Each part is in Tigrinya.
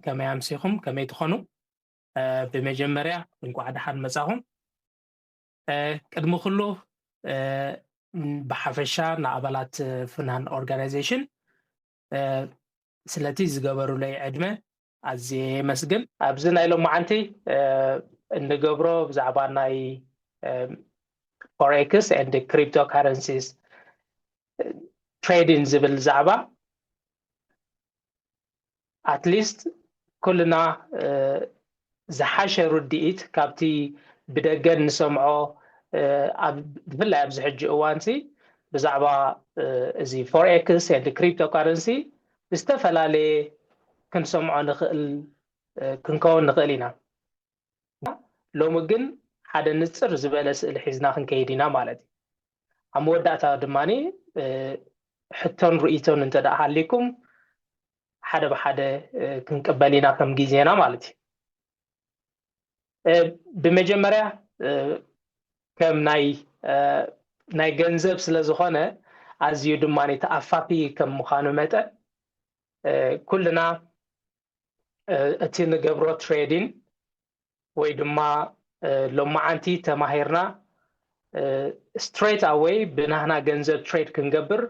ከመይ ኣምሲኹም? ከመይ ትኾኑ? ብመጀመርያ እንኳዕ ደሓን መጻኹም። ቅድሚ ኩሉ ብሓፈሻ ንኣባላት ፍናን ኦርጋናይዜሽን ስለቲ ዝገበሩለይ ዕድመ ኣዝየ የመስግን። ኣብዚ ናይ ሎማዓንቲ እንገብሮ ብዛዕባ ናይ ፎሬክስ ኤንድ ክሪፕቶ ካረንሲስ ትሬዲንግ ዝብል ዛዕባ ኣትሊስት ኩልና ዝሓሸ ርድኢት ካብቲ ብደገ እንሰምዖ፣ ብፍላይ ኣብዚ ሕጂ እዋንሲ ብዛዕባ እዚ ፎሬክስ ኤንድ ክሪፕቶ ካረንሲ ዝተፈላለየ ክንሰምዖ ንኽእል ክንከውን ንኽእል ኢና። ሎሚ ግን ሓደ ንፅር ዝበለ ስእሊ ሒዝና ክንከይድ ኢና ማለት እዩ። ኣብ መወዳእታ ድማ ሕቶን ርእይቶን እንተ ደኣ ሃሊኩም ሓደ ብሓደ ክንቅበል ኢና ከም ግዜና ማለት እዩ። ብመጀመርያ ከም ናይ ናይ ገንዘብ ስለ ዝኾነ ኣዝዩ ድማ ተኣፋፊ ከም ምዃኑ መጠን ኩልና እቲ ንገብሮ ትሬዲን ወይ ድማ ሎማዓንቲ ተማሂርና ስትሬት ኣወይ ብናህና ገንዘብ ትሬድ ክንገብር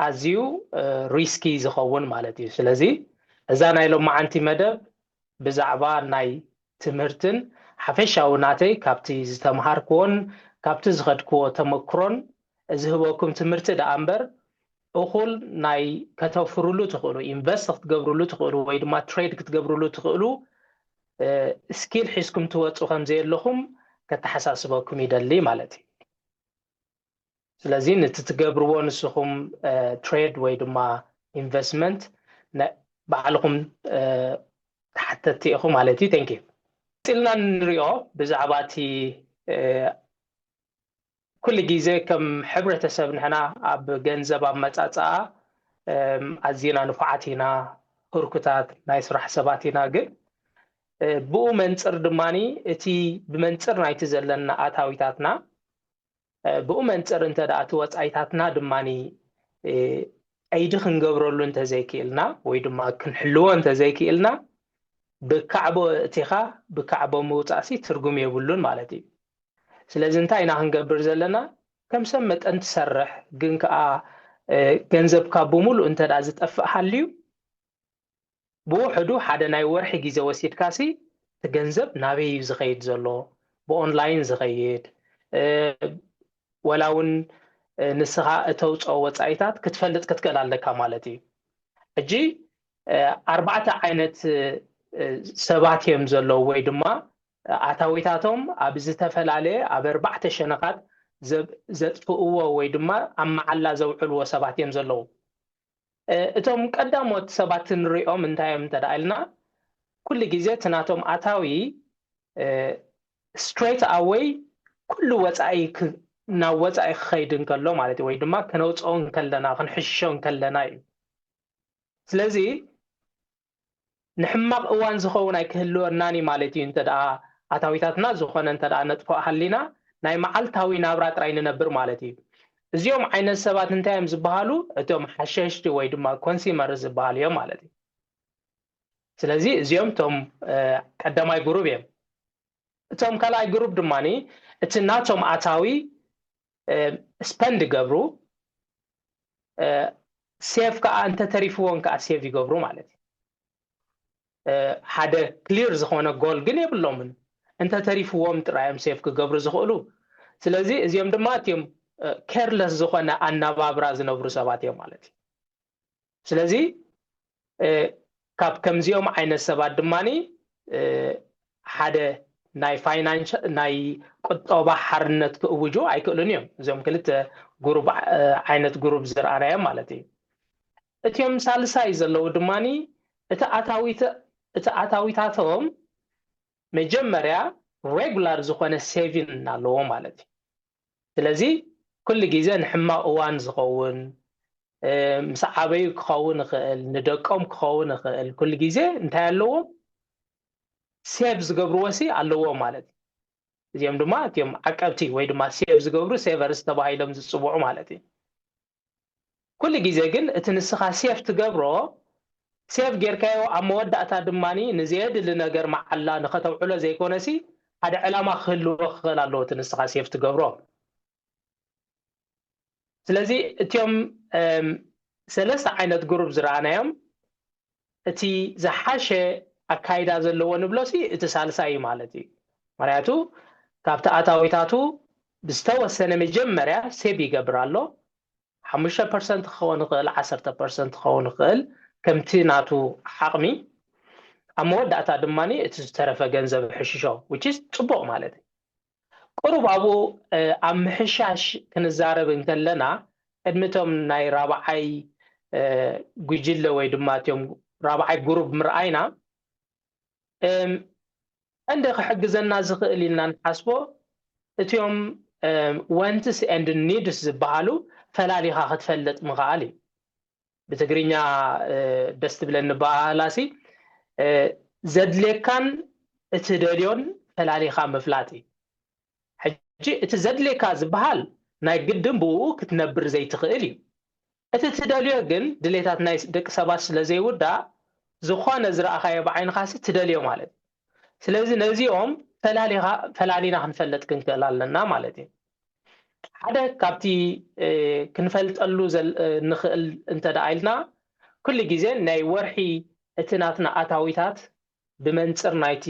ኣዝዩ ሪስኪ ዝኸውን ማለት እዩ። ስለዚ እዛ ናይ ሎማዓንቲ መደብ ብዛዕባ ናይ ትምህርትን ሓፈሻዊ ናተይ ካብቲ ዝተምሃርክዎን ካብቲ ዝኸድክዎ ተመክሮን ዝህበኩም ትምህርቲ ደኣ እምበር እኹል ናይ ከተፍርሉ ትኽእሉ ኢንቨስት ክትገብርሉ ትኽእሉ ወይ ድማ ትሬድ ክትገብርሉ ትኽእሉ ስኪል ሒዝኩም ትወፁ ከም ዘየለኹም ከተሓሳስበኩም ይደሊ ማለት እዩ። ስለዚ ነቲ ትገብርዎ ንስኹም ትሬድ ወይ ድማ ኢንቨስትመንት ባዕልኹም ተሓተቲ ኢኹ ማለት እዩ። ቴንክ ዩ። ቀፂልና ንሪኦ ብዛዕባ እቲ ኩሉ ግዜ ከም ሕብረተሰብ ንሕና ኣብ ገንዘብ ኣመፃፅኣ ኣዝና ንፉዓት ኢና፣ ህርኩታት ናይ ስራሕ ሰባት ኢና። ግን ብኡ መንፅር ድማ እቲ ብመንፅር ናይቲ ዘለና ኣታዊታትና ብኡ መንፅር እንተ ደኣ እቲ ወፃኢታትና ድማ ቀይዲ ክንገብረሉ እንተዘይክእልና ወይ ድማ ክንሕልዎ እንተዘይክእልና ብካዕቦ እቲኻ ብካዕቦ ምውፃእሲ ትርጉም የብሉን ማለት እዩ። ስለዚ እንታይ ኢና ክንገብር ዘለና? ከም ሰብ መጠን ትሰርሕ ግን ከዓ ገንዘብካ ብምሉእ እንተ ደኣ ዝጠፍእ ሃልዩ ብውሕዱ ሓደ ናይ ወርሒ ግዜ ወሲድካሲ እቲ ገንዘብ ናበይ እዩ ዝኸይድ ዘሎ? ብኦንላይን ዝኸይድ ወላ እውን ንስኻ እተውፅኦ ወፃኢታት ክትፈልጥ ክትክእል ኣለካ ማለት እዩ። ሕጂ ኣርባዕተ ዓይነት ሰባት እዮም ዘለዉ ወይ ድማ ኣታዊታቶም ኣብ ዝተፈላለየ ኣብ ኣርባዕተ ሸነኻት ዘጥፍእዎ ወይ ድማ ኣብ መዓላ ዘውዕልዎ ሰባት እዮም ዘለዉ። እቶም ቀዳሞት ሰባት ንሪኦም እንታይ እዮም እንተ ደኣ ኢልና ኩሉ ግዜ እቲ ናቶም ኣታዊ ስትሬት ኣወይ ኩሉ ወፃኢ ናብ ወፃኢ ክኸይድ እንከሎ ማለት እዩ ወይ ድማ ከነውፅኦ እንከለና ክንሕሽሾ እንከለና እዩ። ስለዚ ንሕማቕ እዋን ዝኸውን ኣይክህልወናን እዩ ማለት እዩ። እንተ ደኣ ኣታዊታትና ዝኾነ እንተ ደኣ ነጥፍኦ ሃሊና ናይ መዓልታዊ ናብራ ጥራይ ንነብር ማለት እዩ። እዚኦም ዓይነት ሰባት እንታይ እዮም ዝበሃሉ? እቶም ሓሸሽቲ ወይ ድማ ኮንሲመር ዝበሃሉ እዮም ማለት እዩ። ስለዚ እዚኦም እቶም ቀዳማይ ግሩብ እዮም። እቶም ካልኣይ ግሩብ ድማ እቲ ናቶም ኣታዊ ስፐንድ ይገብሩ፣ ሴቭ ከዓ እንተተሪፍዎም ከዓ ሴቭ ይገብሩ ማለት እዩ። ሓደ ክሊር ዝኾነ ጎል ግን የብሎምን። እንተተሪፍዎም ጥራዮም ሴቭ ክገብሩ ዝኽእሉ። ስለዚ እዚኦም ድማ እቲኦም ኬርለስ ዝኾነ ኣነባብራ ዝነብሩ ሰባት እዮም ማለት እዩ። ስለዚ ካብ ከምዚኦም ዓይነት ሰባት ድማ ሓደ ናይ ፋይናንስ ናይ ቁጠባ ሓርነት ክእውጁ ኣይክእሉን እዮም። እዚኦም ክልተ ግሩብ ዓይነት ግሩብ ዝረኣናዮም ማለት እዩ። እቲኦም ሳልሳይ ዘለዉ ድማ እቲ ኣታዊታቶም መጀመርያ ሬጉላር ዝኾነ ሴቪን ኣለዎ ማለት እዩ። ስለዚ ኩሉ ግዜ ንሕማቕ እዋን ዝኸውን ምስ ዓበዩ ክኸውን ይኽእል፣ ንደቆም ክኸውን ይኽእል፣ ኩሉ ግዜ እንታይ ኣለዎም ሴቭ ዝገብርዎ ሲ ኣለዎም ማለት እዩ። እዚኦም ድማ እቲኦም ዓቀብቲ ወይ ድማ ሴቭ ዝገብሩ ሴቨርስ ተባሂሎም ዝፅውዑ ማለት እዩ። ኩሉ ግዜ ግን እቲ ንስኻ ሴቭ ትገብሮ ሴቭ ጌርካዮ ኣብ መወዳእታ ድማ ንዘየድሊ ነገር መዓላ ንኸተውዕሎ ዘይኮነሲ ሓደ ዕላማ ክህልዎ ክኽእል ኣለዎ እቲ ንስኻ ሴቭ ትገብሮ። ስለዚ እቲኦም ሰለስተ ዓይነት ግሩፕ ዝረኣናዮም እቲ ዝሓሸ ኣካይዳ ዘለዎ ንብሎሲ እቲ ሳልሳይ እዩ ማለት እዩ። ምክንያቱ ካብቲ ኣታዊታቱ ብዝተወሰነ መጀመርያ ሴቭ ይገብር ኣሎ። ሓሙሽተ ፐርሰንት ክኸውን ይኽእል፣ ዓሰርተ ፐርሰንት ክኸውን ይኽእል፣ ከምቲ ናቱ ዓቕሚ። ኣብ መወዳእታ ድማ እቲ ዝተረፈ ገንዘብ ሕሽሾ፣ which is ጽቡቕ ማለት እዩ። ቁሩብ ኣብኡ ኣብ ምሕሻሽ ክንዛረብ እንከለና ቅድሚ እቶም ናይ ራብዓይ ጉጅለ ወይ ድማ እቲኦም ራብዓይ ግሩፕ ምርኣይና እንደ ክሕግዘና ዝኽእል ኢልና ንሓስቦ እቲኦም ወንትስ ኤንድ ኒድስ ዝበሃሉ ፈላሊኻ ክትፈልጥ ምኽኣል እዩ። ብትግርኛ ደስ ትብለኒ በሃላሲ ዘድልየካን እትደልዮን ፈላሊኻ ምፍላጥ እዩ። ሕጂ እቲ ዘድልየካ ዝበሃል ናይ ግድን ብኡ ክትነብር ዘይትኽእል እዩ። እቲ ትደልዮ ግን ድሌታት ናይ ደቂ ሰባት ስለ ዘይውዳእ ዝኾነ ዝረኣኻዮ ብዓይንኻሲ ትደልዮ ማለት እዩ። ስለዚ ነዚኦም ፈላሊኻ ፈላሊና ክንፈልጥ ክንክእል ኣለና ማለት እዩ። ሓደ ካብቲ ክንፈልጠሉ ንኽእል እንተ ደኣ ኢልና ኩሉ ግዜ ናይ ወርሒ እቲ ናትና ኣታዊታት ብመንፅር ናይቲ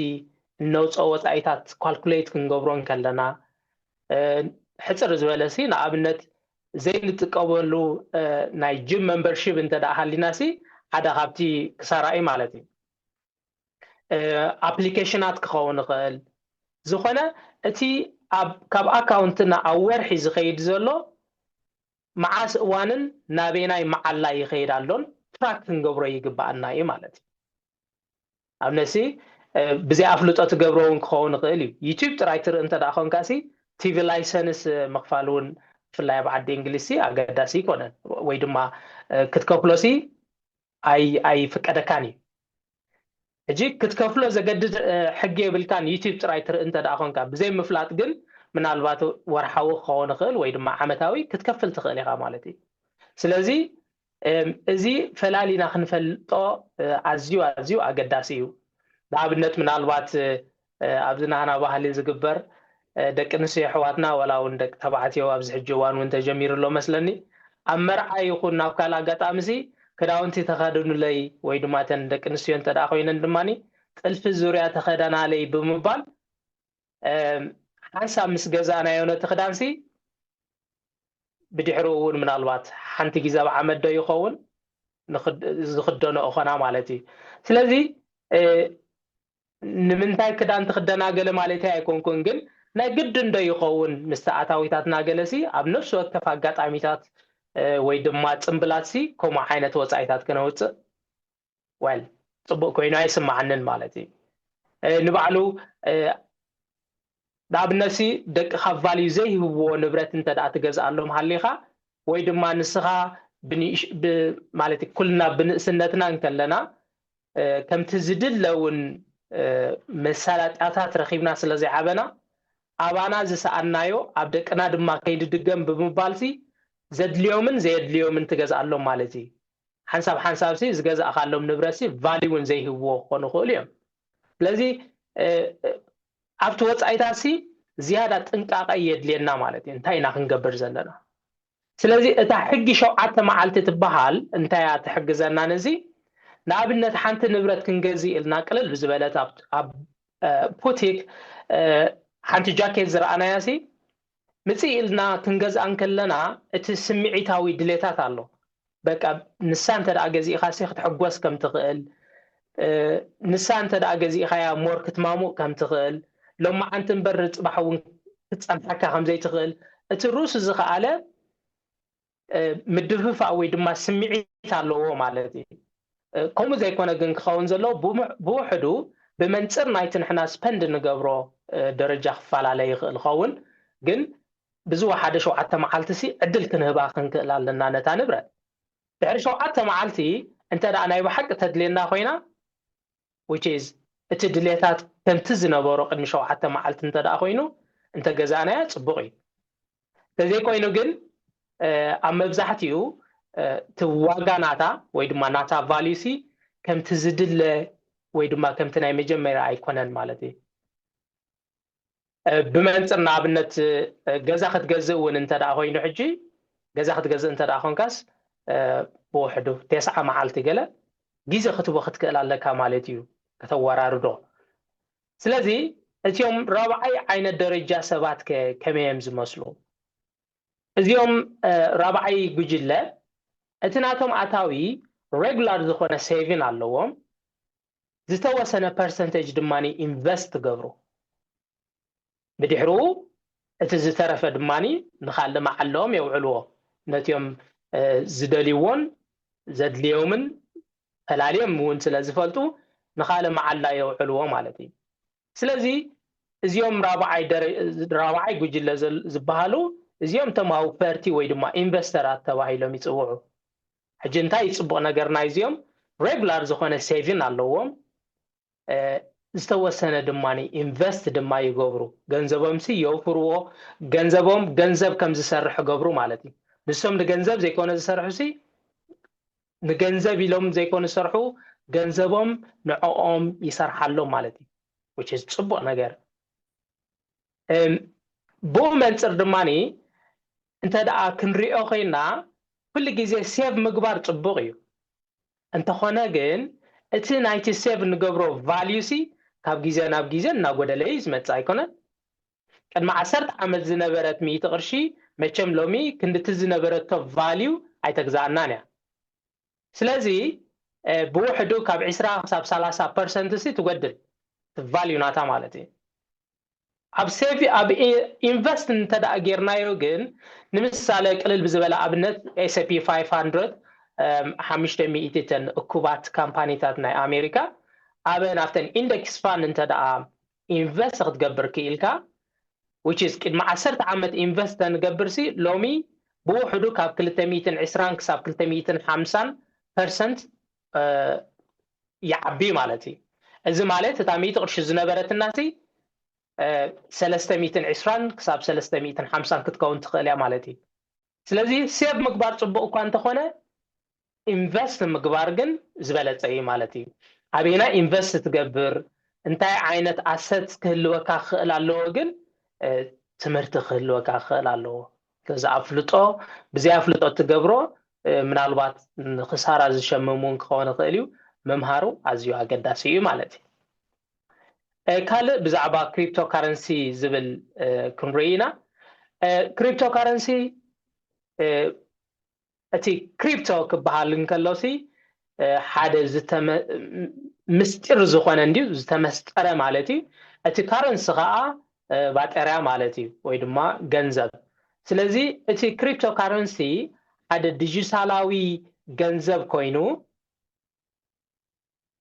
እነውፅኦ ወፃኢታት ካልኩሌት ክንገብሮ እንከለና ሕፅር ዝበለ ሲ ንኣብነት ዘይንጥቀመሉ ናይ ጅም መምበርሺፕ እንተ ደኣ ሃሊና ሲ ሓደ ካብቲ ክሳራ እዩ ማለት እዩ። ኣፕሊኬሽናት ክኸውን ይኽእል። ዝኾነ እቲ ካብ ኣካውንትና ኣብ ወርሒ ዝኸይድ ዘሎ መዓስ እዋንን ናበየናይ መዓላ ይኸይድ ኣሎን ትራክ ክንገብሮ ይግብኣና እዩ ማለት እዩ። ኣብነሲ ብዘይ ኣፍልጦ ትገብሮ እውን ክኸውን ይኽእል እዩ። ዩቲዩብ ጥራይ ትርኢ እንተ ደኣ ኮንካሲ ቲቪ ላይሰንስ ምኽፋል እውን ብፍላይ ኣብ ዓዲ እንግሊዝሲ ኣገዳሲ ኣይኮነን ወይ ድማ ክትከፍሎሲ ኣይፍቀደካን እዩ። ሕጂ ክትከፍሎ ዘገድድ ሕጊ የብልካን ዩቲዩብ ጥራይ ትርኢ እንተ ደኣ ኮንካ። ብዘይ ምፍላጥ ግን ምናልባት ወርሓዊ ክኸውን ይኽእል ወይ ድማ ዓመታዊ ክትከፍል ትኽእል ኢኻ ማለት እዩ። ስለዚ እዚ ፈላሊና ክንፈልጦ ኣዝዩ ኣዝዩ ኣገዳሲ እዩ። ንኣብነት ምናልባት ኣብዚ ናህና ባህሊ ዝግበር ደቂ ኣንስትዮ ኣሕዋትና ዋላ እውን ደቂ ተባዕትዮ ኣብዚ ሕጂ እዋን እውን ተጀሚሩ ኣሎ መስለኒ ኣብ መርዓ ይኹን ናብ ካልእ ኣጋጣሚ ሲ ክዳውንቲ ተኸድኑለይ ወይ ድማ እተን ደቂ ኣንስትዮ እንተ ደኣ ኮይነን ድማ ጥልፊ ዙርያ ተኸደናለይ ብምባል ሓንሳብ ምስ ገዛእናዮ ነቲ ክዳንሲ ብድሕሪኡ እውን ምናልባት ሓንቲ ግዜ ኣብ ዓመት ዶ ይኸውን ዝኽደኖ እኾና ማለት እዩ። ስለዚ ንምንታይ ክዳን ትኽደና ገለ ማለተይ ኣይኮንኩን፣ ግን ናይ ግድን ዶ ይኸውን ምስቲ ኣታዊታትና ገለሲ ኣብ ነፍሲ ወከፍ ኣጋጣሚታት ወይ ድማ ጽምብላትሲ ከምኡ ዓይነት ወጻኢታት ክነውጽእ ወል ጽቡቕ ኮይኑ ኣይስምዓንን ማለት እዩ። ንባዕሉ ንኣብነትሲ ደቅኻ ቫልዩ ዘይህብዎ ንብረት እንተ ደኣ ትገዝኣሎም ሃሊኻ ወይ ድማ ንስኻ ማለት ኩልና ብንእስነትና እንከለና ከምቲ ዝድለ እውን መሳለጥያታት ረኺብና ስለ ዘይዓበና ኣባና ዝሰኣናዮ ኣብ ደቅና ድማ ከይድድገም ብምባልሲ ዘድልዮምን ዘየድልዮምን ትገዝኣሎም ማለት እዩ። ሓንሳብ ሓንሳብሲ ዝገዛእካሎም ንብረትሲ ቫልዩ እውን ዘይህብዎ ክኾኑ ይኽእሉ እዮም። ስለዚ ኣብቲ ወፃኢታትሲ ዝያዳ ጥንቃቐ የድልየና ማለት እዩ። እንታይ ኢና ክንገብር ዘለና? ስለዚ እታ ሕጊ ሸውዓተ መዓልቲ ትበሃል እንታይ እያ ትሕግዘና? ነዚ ንኣብነት ሓንቲ ንብረት ክንገዝእ ኢልና ቅልል ብዝበለት ኣብ ቡቲክ ሓንቲ ጃኬት ዝረኣናያ ሲ ምፅእ ኢልና ክንገዝኣ እንከለና እቲ ስምዒታዊ ድሌታት ኣሎ። በቃ ንሳ እንተ ደኣ ገዚእኻሲ ክትሕጎስ ከም ትኽእል፣ ንሳ እንተ ደኣ ገዚእኻያ ሞር ክትማሙቕ ከም ትኽእል፣ ሎማዓንቲ እምበር ንፅባሕ እውን ክትፀንሓካ ከም ዘይትኽእል እቲ ርእሱ ዝኸኣለ ምድፍፋእ ወይ ድማ ስምዒት ኣለዎ ማለት እዩ። ከምኡ ዘይኮነ ግን ክኸውን ዘለዎ ብውሕዱ ብመንፅር ናይቲ ንሕና ስፐንድ ንገብሮ ደረጃ ክፈላለ ይኽእል ይኸውን፣ ግን ብዝወሓደ ሸውዓተ መዓልቲ ሲ ዕድል ክንህባ ክንክእል ኣለና ነታ ንብረት። ድሕሪ ሸውዓተ መዓልቲ እንተ ደኣ ናይ ብሓቂ ተድልየና ኮይና which is እቲ ድሌታት ከምቲ ዝነበሮ ቅድሚ ሸውዓተ መዓልቲ እንተ ደኣ ኮይኑ እንተ ገዛእናያ ጽቡቕ እዩ። ተዘይኮይኑ ግን ኣብ መብዛሕትኡ እቲ ዋጋ ናታ ወይ ድማ ናታ ቫልዩ ሲ ከምቲ ዝድለ ወይ ድማ ከምቲ ናይ መጀመርያ ኣይኮነን ማለት እዩ። ብመንፅር ንኣብነት ገዛ ክትገዝእ እውን እንተ ደኣ ኮይኑ ሕጂ ገዛ ክትገዝእ እንተ ደኣ ኮንካስ ብውሕዱ ተስዓ መዓልቲ ገለ ግዜ ክትቦ ክትክእል ኣለካ ማለት እዩ ከተወራርዶ። ስለዚ እቲኦም ራብዓይ ዓይነት ደረጃ ሰባት ከመይ እዮም ዝመስሉ? እዚኦም ራብዓይ ጉጅለ እቲ ናቶም ኣታዊ ሬጉላር ዝኾነ ሴቪን ኣለዎም። ዝተወሰነ ፐርሰንቴጅ ድማ ኢንቨስት ትገብሩ። ብድሕሩ እቲ ዝተረፈ ድማ ንካልእ መዓሎም የውዕልዎ። ነቲኦም ዝደልይዎን ዘድልዮምን ፈላልዮም እውን ስለ ዝፈልጡ ንካልእ መዓላ የውዕልዎ ማለት እዩ። ስለዚ እዚኦም ራብዓይ ጉጅለ ዝበሃሉ እዚኦም እቶም ኣውፈርቲ ወይ ድማ ኢንቨስተራት ተባሂሎም ይፅውዑ። ሕጂ እንታይ እዩ ፅቡቕ ነገር ናይ እዚኦም? ሬጉላር ዝኾነ ሴቪን ኣለዎም። ዝተወሰነ ድማ ኢንቨስት ድማ ይገብሩ። ገንዘቦም ሲ የውፍርዎ። ገንዘቦም ገንዘብ ከም ዝሰርሕ ገብሩ ማለት እዩ። ንሶም ንገንዘብ ዘይኮነ ዝሰርሑ ሲ ንገንዘብ ኢሎም ዘይኮኑ ዝሰርሑ፣ ገንዘቦም ንዕኦም ይሰርሓሎም ማለት እዩ። Which is ፅቡቕ ነገር። ብኡ መንፅር ድማ እንተ ደኣ ክንሪኦ ኮይና ኩሉ ግዜ ሴቭ ምግባር ፅቡቕ እዩ። እንተኾነ ግን እቲ ናይቲ ሴቭ ንገብሮ ቫልዩ ሲ ካብ ግዜ ናብ ግዜ እናጎደለ እዩ ዝመፅእ ኣይኮነን? ቅድሚ ዓሰርተ ዓመት ዝነበረት ሚእቲ ቅርሺ መቸም ሎሚ ክንድቲ ዝነበረቶ ቫልዩ ኣይተግዛኣናን እያ። ስለዚ ብውሕዱ ካብ ዕስራ ክሳብ ሰላሳ ፐርሰንት ሲ ትጎድል ቫልዩ ናታ ማለት እዩ። ኣብ ሴቪ ኣብ ኢንቨስት እንተ ደኣ ጌርናዮ ግን ንምሳሌ ቅልል ብዝበለ ኣብነት S&P five hundred ሓሙሽተ ሚእቲ ተን እኩባት ካምፓኒታት ናይ ኣሜሪካ ኣብ ናብተን ኢንደክስ ፋንድ እንተ ደኣ ኢንቨስት ክትገብር ክኢልካ which is ቅድሚ ዓሰርተ ዓመት ኢንቨስት ተንገብር ሲ ሎሚ ብውሕዱ ካብ ክልተ ሚእትን ዕስራን ክሳብ ክልተ ሚእትን ሓምሳን ፐርሰንት ይዓቢ ማለት እዩ። እዚ ማለት እታ ሚእቲ ቅርሺ ዝነበረትና ሲ ሰለስተ ሚእትን ዕስራን ክሳብ ሰለስተ ሚእትን ሓምሳን ክትከውን ትኽእል እያ ማለት እዩ። ስለዚ ሴቭ ምግባር ፅቡቅ እኳ እንተኾነ ኢንቨስት ምግባር ግን ዝበለፀ እዩ ማለት እዩ። ኣበይና ኢንቨስት ትገብር እንታይ ዓይነት ኣሰት ክህልወካ ክኽእል ኣለዎ ግን ትምህርቲ ክህልወካ ክኽእል ኣለዎ። እዚ ኣፍልጦ ብዘይ ኣፍልጦ ትገብሮ ምናልባት ንክሳራ ዝሸምም እውን ክኸውን ይኽእል እዩ። ምምሃሩ ኣዝዩ ኣገዳሲ እዩ ማለት እዩ። ካልእ ብዛዕባ ክሪፕቶ ካረንሲ ዝብል ክንርኢ ኢና። ክሪፕቶ ካረንሲ እቲ ክሪፕቶ ክበሃል እንከሎ ሲ ሓደ ምስጢር ዝኾነ እንድዩ ዝተመስጠረ ማለት እዩ። እቲ ካረንሲ ከዓ ባጠርያ ማለት እዩ ወይ ድማ ገንዘብ። ስለዚ እቲ ክሪፕቶ ካረንሲ ሓደ ዲጂታላዊ ገንዘብ ኮይኑ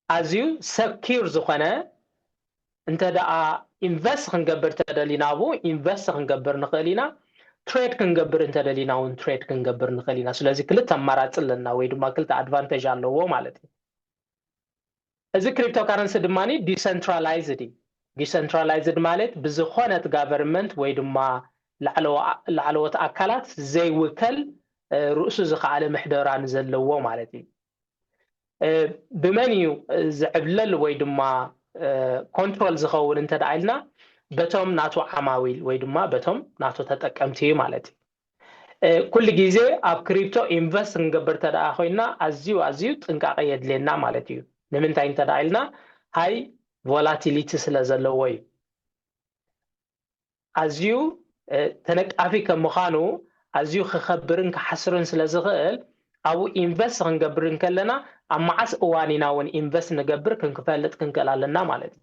ኣዝዩ ሰኪር ዝኾነ እንተ ደኣ ኢንቨስት ክንገብር ተደሊና ኣብኡ ኢንቨስት ክንገብር ንኽእል ኢና። ትሬድ ክንገብር እንተደሊና እውን ትሬድ ክንገብር ንኽእል ኢና። ስለዚ ክልተ ኣማራፂ ኣለና ወይ ድማ ክልተ ኣድቫንቴጅ ኣለዎ ማለት እዩ። እዚ ክሪፕቶ ካረንሲ ድማ ዲሰንትራላይዝድ እዩ። ዲሰንትራላይዝድ ማለት ብዝኾነት ጋቨርንመንት ወይ ድማ ላዕለዎት ኣካላት ዘይውከል ርእሱ ዝኸኣለ ምሕደራ ንዘለዎ ማለት እዩ። ብመን እዩ ዝዕብለል ወይ ድማ ኮንትሮል ዝኸውን እንተ ደኣ ኢልና በቶም ናቱ ዓማዊል ወይ ድማ በቶም ናቱ ተጠቀምቲ እዩ ማለት እዩ። ኩሉ ግዜ ኣብ ክሪፕቶ ኢንቨስት ክንገብር እንተ ደኣ ኮይና ኣዝዩ ኣዝዩ ጥንቃቐ የድልየና ማለት እዩ። ንምንታይ እንተ ደኣ ኢልና ሃይ ቮላቲሊቲ ስለ ዘለዎ እዩ። ኣዝዩ ተነቃፊ ከም ምዃኑ ኣዝዩ ክኸብርን ክሓስርን ስለ ዝኽእል ኣብኡ ኢንቨስት ክንገብር እንከለና ኣብ መዓስ እዋን ኢና እውን ኢንቨስት ንገብር ክንክፈልጥ ክንክእል ኣለና ማለት እዩ።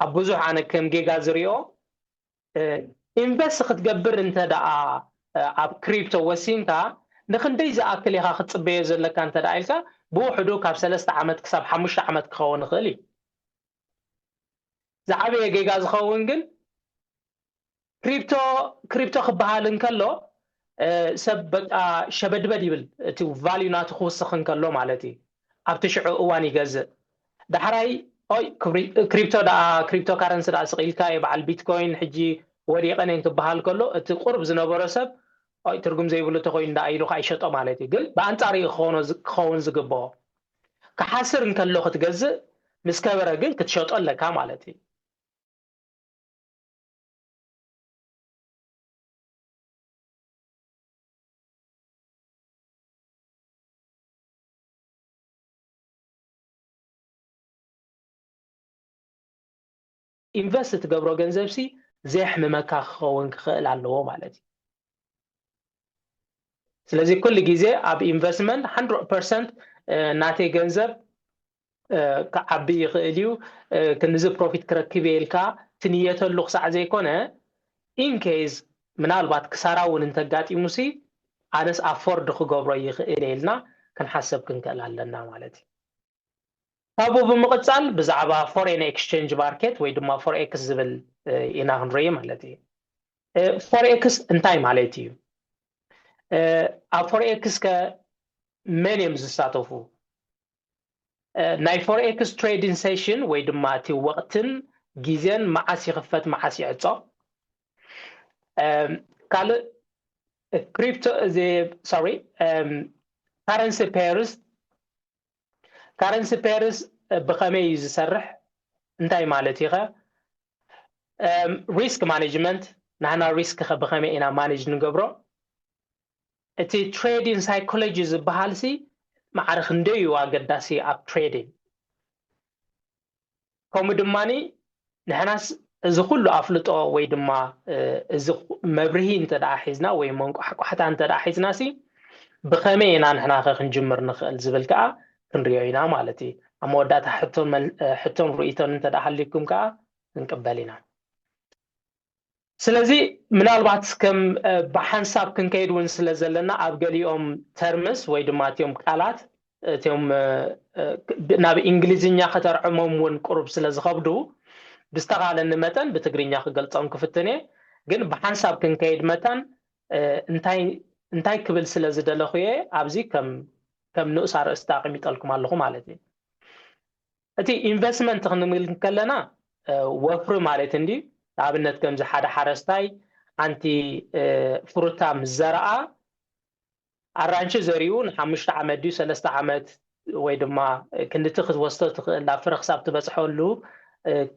ኣብ ብዙሕ ኣነ ከም ጌጋ ዝሪኦ ኢንቨስት ክትገብር እንተ ደኣ ኣብ ክሪፕቶ ወሲንካ ንክንደይ ዝኣክል ኢኻ ክትፅበዮ ዘለካ እንተ ደኣ ኢልካ ብውሕዱ ካብ ሰለስተ ዓመት ክሳብ ሓሙሽተ ዓመት ክኸውን ይኽእል እዩ። ዝዓበየ ጌጋ ዝኸውን ግን ክሪፕቶ ክሪፕቶ ክበሃል እንከሎ ሰብ በቃ ሸበድበድ ይብል እቲ ቫልዩ ናቱ ክውስኽ እንከሎ ማለት እዩ። ኣብቲ ሽዑ እዋን ይገዝእ። ዳሕራይ ኦይ ክሪፕቶ ደኣ ክሪፕቶ ካረንሲ ደኣ ስቒልካ በዓል ቢትኮይን ሕጂ ወዲቐን እየን ክበሃል ከሎ እቲ ቁርብ ዝነበሮ ሰብ ኦይ ትርጉም ዘይብሉ ተኮይኑ ደኣ ኢሉ ከዓ ይሸጦ ማለት እዩ። ግን ብኣንፃር እዩ ክኸውን ዝግብኦ። ክሓስር እንከሎ ክትገዝእ፣ ምስ ከበረ ግን ክትሸጦ ኣለካ ማለት እዩ። ኢንቨስት ትገብሮ ገንዘብ ሲ ዘየሕምመካ ክኸውን ክኽእል ኣለዎ ማለት እዩ። ስለዚ ኩሉ ግዜ ኣብ ኢንቨስትመንት፣ hundred percent ናተይ ገንዘብ ክዓቢ ይኽእል እዩ፣ ክንዚ ፕሮፊት ክረክብ እየ ኢልካ ትንየተሉ ክሳዕ ዘይኮነ፣ ኢንኬዝ ምናልባት ክሳራ እውን እንተጋጢሙ ሲ ኣነስ ኣፎርድ ክገብሮ ይኽእል እየ ኢልና ክንሓሰብ ክንክእል ኣለና ማለት እዩ። ካብኡ ብምቕጻል ብዛዕባ ፎሬን ኤክስቼንጅ ማርኬት ወይ ድማ ፎሬክስ ዝብል ኢና ክንርኢ ማለት እዩ። ፎሬክስ እንታይ ማለት እዩ? ኣብ ፎሬክስ ከ መን እዮም ዝሳተፉ? ናይ ፎሬክስ ትሬዲንግ ሴሽን ወይ ድማ እቲ ወቕትን ግዜን መዓስ ይኽፈት መዓስ ይዕጾ? ካልእ ክሪፕቶ፣ ሶሪ፣ ካረንሲ ፔርስ፣ ካረንሲ ፔርስ ብኸመይ እዩ ዝሰርሕ? እንታይ ማለት እዩ ኸ? ሪስክ ማኔጅመንት፣ ናህና ሪስክ ኸ ብኸመይ ኢና ማኔጅ ንገብሮ? እቲ ትሬዲንግ ሳይኮሎጂ ዝበሃል ሲ ማዕረ ክንደይ እዩ ኣገዳሲ ኣብ ትሬዲንግ። ከምኡ ድማኒ ንሕናስ እዚ ኩሉ ኣፍልጦ ወይ ድማ እዚ መብርሂ እንተ ደኣ ሒዝና ወይ መንቋሕቋሕታ እንተ ደኣ ሒዝና ሲ ብኸመይ ኢና ንሕና ኸ ክንጅምር ንኽእል ዝብል ከኣ ክንሪኦ ኢና ማለት እዩ። ኣብ መወዳእታ ሕቶን ሕቶን ርእይቶን እንተ ደኣ ሃልዩኩም ከኣ ክንቅበል ኢና። ስለዚ ምናልባት ከም ብሓንሳብ ክንከይድ እውን ስለ ዘለና ኣብ ገሊኦም ተርምስ ወይ ድማ እቲኦም ቃላት እቲኦም ናብ እንግሊዝኛ ከተርዕሞም እውን ቅሩብ ስለ ዝኸብዱ ብዝተኻለኒ መጠን ብትግርኛ ክገልጾም ክፍትን እየ። ግን ብሓንሳብ ክንከይድ መታን እንታይ ክብል ስለ ዝደለኹ እየ ኣብዚ ከም ንኡስ ኣርእስቲ ኣቐሚጠልኩም ኣለኹ ማለት እዩ። እቲ ኢንቨስትመንት ክንብል ከለና ወፍሪ ማለት እንዲ ንኣብነት ከምዚ ሓደ ሓረስታይ ሓንቲ ፍሩታ ምስ ዘረኣ ኣራንሺ ዘሪኡ ንሓሙሽተ ዓመት ድዩ ሰለስተ ዓመት ወይ ድማ ክንድቲ ክትወስዶ ትኽእል ናብ ፍረ ክሳብ ትበፅሐሉ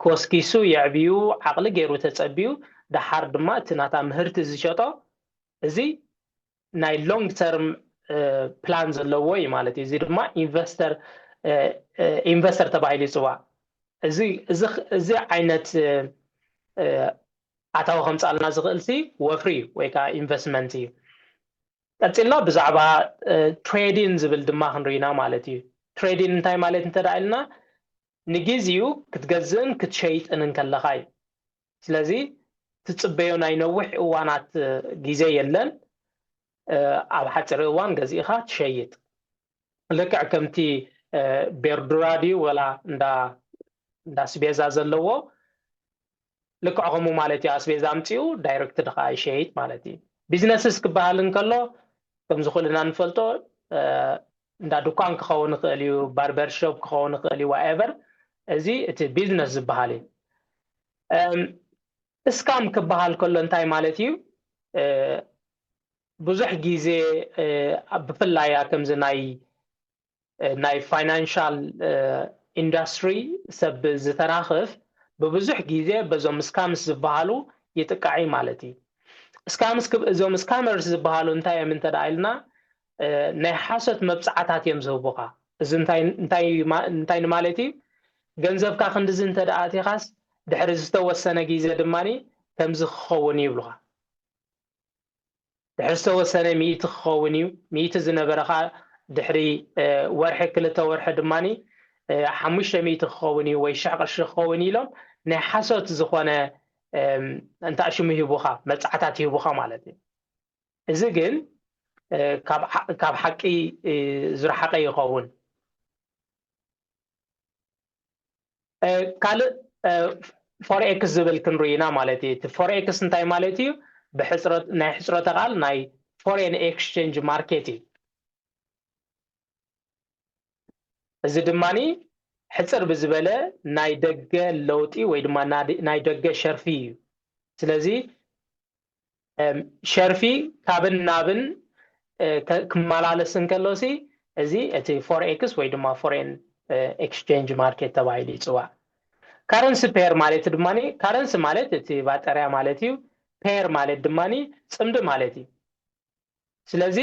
ኮስኪሱ የዕብዩ ዓቕሊ ገይሩ ተፀቢዩ ደሓር ድማ እቲ ናታ ምህርቲ ዝሸጦ እዚ ናይ ሎንግ ተርም ፕላን ዘለዎ እዩ ማለት እዩ። እዚ ድማ ኢንቨስተር ኢንቨስተር ተባሂሉ ይፅዋዕ። እዚ ዓይነት ኣታዊ ከምፃልና ዝኽእል ሲ ወፍሪ እዩ ወይ ከዓ ኢንቨስትመንት እዩ። ቀፂልና ብዛዕባ ትሬዲን ዝብል ድማ ክንርኢና ማለት እዩ። ትሬዲን እንታይ ማለት እንተ ኢልና ንግዜኡ ክትገዝእን ክትሸይጥን እንከለኻ እዩ። ስለዚ ትፅበዮ ናይ ነዊሕ እዋናት ግዜ የለን። ኣብ ሓፂር እዋን ገዚእኻ ትሸይጥ። ልክዕ ከምቲ ቤርዱራ ድዩ ወላ እንዳ ስቤዛ ዘለዎ ልክዕ ከምኡ ማለት እዩ። ኣስቤዛ ኣምፂኡ ዳይሬክት ድኻ ይሸይጥ ማለት እዩ። ቢዝነስስ ክበሃል እንከሎ ከምዚ ኩልና ንፈልጦ እንዳ ድኳን ክኸውን ይኽእል እዩ፣ ባርበር ሾፕ ክኸውን ይኽእል እዩ፣ ዋኤቨር። እዚ እቲ ቢዝነስ ዝበሃል እዩ። እስካም ክበሃል ከሎ እንታይ ማለት እዩ? ብዙሕ ግዜ ብፍላይ ከምዚ ናይ ናይ ፋይናንሻል ኢንዱስትሪ ሰብ ዝተራኽፍ ብብዙሕ ግዜ በዞም ስካምስ ዝበሃሉ ይጥቃዕ ማለት እዩ። ስካምስ እዞም ስካመርስ ዝበሃሉ እንታይ እዮም እንተ ኢልና ናይ ሓሶት መብፅዓታት እዮም ዝህቡኻ። እዚ እንታይ ንማለት እዩ? ገንዘብካ ክንድዚ እንተ ኣቲኻስ ድሕሪ ዝተወሰነ ግዜ ድማ ከምዚ ክኸውን እዩ ይብሉኻ። ድሕሪ ዝተወሰነ ሚእቲ ክኸውን እዩ። ሚእቲ ዝነበረኻ ድሕሪ ወርሒ ክልተ ወርሒ ድማ ሓሙሽተ ሚእቲ ክኸውን እዩ ወይ ሽሕ ቅርሺ ክኸውን ኢሎም ናይ ሓሶት ዝኾነ እንታሽሙ ይህቡኻ፣ መብፅዓታት ይህቡኻ ማለት እዩ። እዚ ግን ካብ ሓቂ ዝረሓቐ ይኸውን። ካልእ ፎሬክስ ዝብል ክንርኢና ማለት እዩ። እቲ ፎሬክስ እንታይ ማለት እዩ? ብሕፅረት ናይ ሕፅረተ ቃል ናይ ፎሬን ኤክስቼንጅ ማርኬት እዩ። እዚ ድማኒ ሕፅር ብዝበለ ናይ ደገ ለውጢ ወይ ድማ ናይ ደገ ሸርፊ እዩ። ስለዚ ሸርፊ ካብን ናብን ክመላለስ እንከሎ ሲ እዚ እቲ ፎሬክስ ወይ ድማ ፎሬን exchange market ተባሂሉ ይፅዋዕ። Currency pair ማለት ድማ፣ currency ማለት እቲ ባጠርያ ማለት እዩ። Pair ማለት ድማ ፅምዲ ማለት እዩ። ስለዚ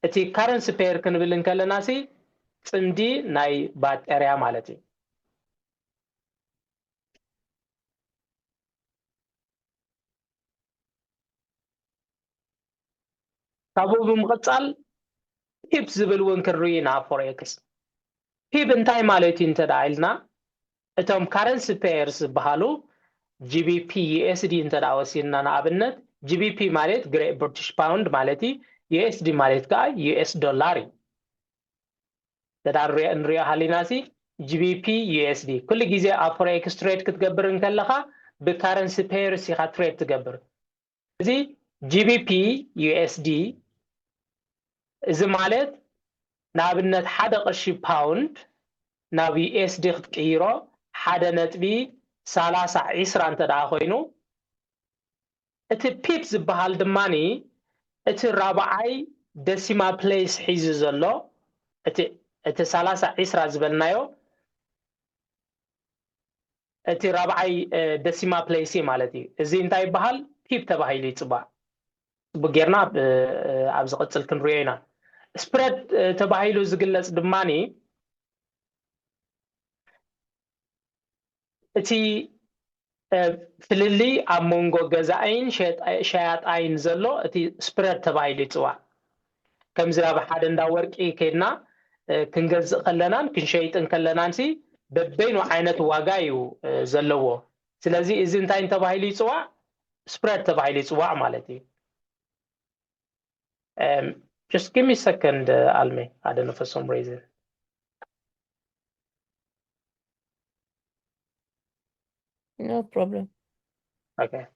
እቲ currency pair ክንብል እንከለና ሲ ፅምዲ ናይ ባጠርያ ማለት እዩ። ካብኡ ብምቕፃል ፒፕ ዝብል እውን ክንርኢ ኢና። Forex ፒፕ እንታይ ማለት እዩ እንተ ደኣ ኢልና፣ እቶም currency pairs ዝበሃሉ፣ GBP USD እንተ ደኣ ወሲድና ንኣብነት፣ GBP ማለት Great British Pound ማለት እዩ። USD ማለት ከዓ US ዶላር እዩ። ተዳርያ እንሪኦ ሃሊናሲ፣ GBP USD ኩሉ ግዜ ኣብ Forex trade ክትገብር እንከለኻ፣ ብ currency pairs ኢኻ trade ትገብር። እዚ GBP USD፣ እዚ ማለት ንኣብነት ሓደ ቅርሺ ፓውንድ ናብ USD ክትቅይሮ፣ ሓደ ነጥቢ ሰላሳ ዒስራ እንተ ደኣ ኮይኑ፣ እቲ ፒፕ ዝበሃል ድማኒ እቲ ራብዓይ decimal place ሒዙ ዘሎ፣ እቲ፣ እቲ ሰላሳ ዒስራ ዝበልናዮ፣ እቲ ራብዓይ decimal place እዩ ማለት እዩ። እዚ እንታይ ይበሃል? ፒፕ ተባሂሉ ይፅዋዕ። ፅቡቅ ጌርና ኣብ፣ ኣብ ዝቕፅል ክንሪኦ ኢና። ስፕረድ ተባሂሉ ዝግለፅ ድማኒ እቲ ፍልልይ ኣብ መንጎ ገዛኣይን ሸያጣይን ዘሎ እቲ ስፕረድ ተባሂሉ ይፅዋዕ። ከምዚ ኣብ ሓደ እንዳ ወርቂ ከይድና ክንገዝእ ከለናን ክንሸይጥን ከለናን ሲ በበይኑ ዓይነት ዋጋ እዩ ዘለዎ። ስለዚ እዚ እንታይ እንተባሂሉ ይፅዋዕ? ስፕረድ ተባሂሉ ይፅዋዕ ማለት እዩ። Um, just give me a second, uh, Alme. I don't know for some reason. No problem. Okay.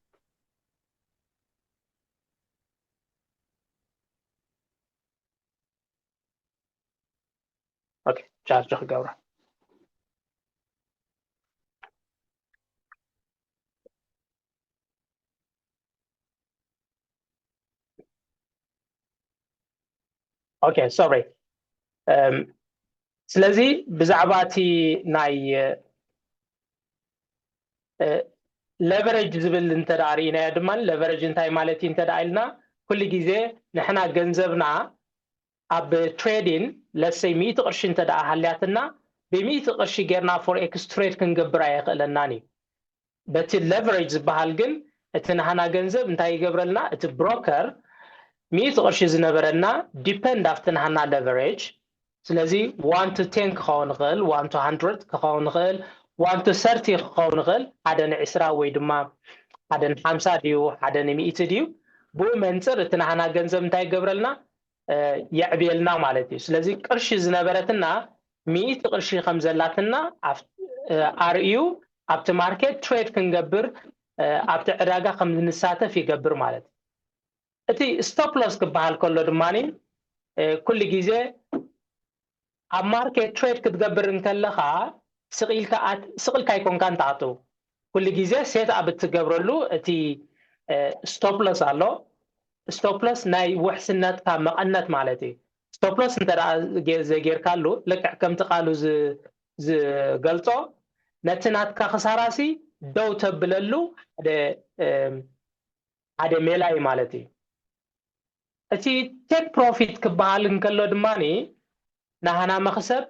Okay, ቻርጅ ክገብራ። Okay, sorry. Um, ስለዚ ብዛዕባ እቲ ናይ leverage ዝብል እንተ ደኣ ርኢናዮ ድማ፣ leverage እንታይ ማለት እዩ እንተ ደኣ ኢልና፣ ኩሉ ግዜ ንሕና ገንዘብና ኣብ trading፣ let's say ሚእቲ ቅርሺ እንተ ደኣ ሃልያትና፣ ብሚእቲ ቅርሺ ጌርና Forex trade ክንገብር ኣየኽእለናን እዩ። በቲ leverage ዝበሃል ግን እቲ ናህና ገንዘብ እንታይ ይገብረልና? እቲ ብሮከር ሚእቲ ቅርሺ ዝነበረና depend ኣብቲ ናህና leverage። ስለዚ one to ten ክኸውን ይኽእል፣ one to hundred ክኸውን ይኽእል፣ one to thirty ክኸውን ይኽእል፣ ሓደ ንዕስራ ወይ ድማ ሓደ ንሓምሳ ድዩ ሓደ ንሚእቲ ድዩ? ብኡ መንፅር እቲ ናህና ገንዘብ እንታይ ይገብረልና? የዕብየልና ማለት እዩ። ስለዚ ቅርሺ ዝነበረትና ሚእቲ ቅርሺ ከም ዘላትና ኣርእዩ ኣብቲ ማርኬት trade ክንገብር ኣብቲ ዕዳጋ ከም ንሳተፍ ይገብር ማለት እዩ። እቲ stop loss ክበሃል ከሎ ድማ ኩሉ ግዜ ኣብ ማርኬት trade ክትገብር እንከለኻ ስቕ ኢልካ ኣይኮንካን ትኣትው። ኩሉ ግዜ set up እትገብረሉ እቲ stop loss ኣሎ። Stop loss ናይ ውሕስነትካ መቐነት ማለት እዩ። Stop loss እንተ ዘይጌርካሉ ልክዕ ከምቲ ቃሉ ዝገልጾ ነቲ ናትካ ክሳራሲ ደው ተብለሉ ሓደ ሓደ ሜላ እዩ ማለት እዩ። እቲ take profit ክበሃል እንከሎ ድማ ናህና መኽሰብ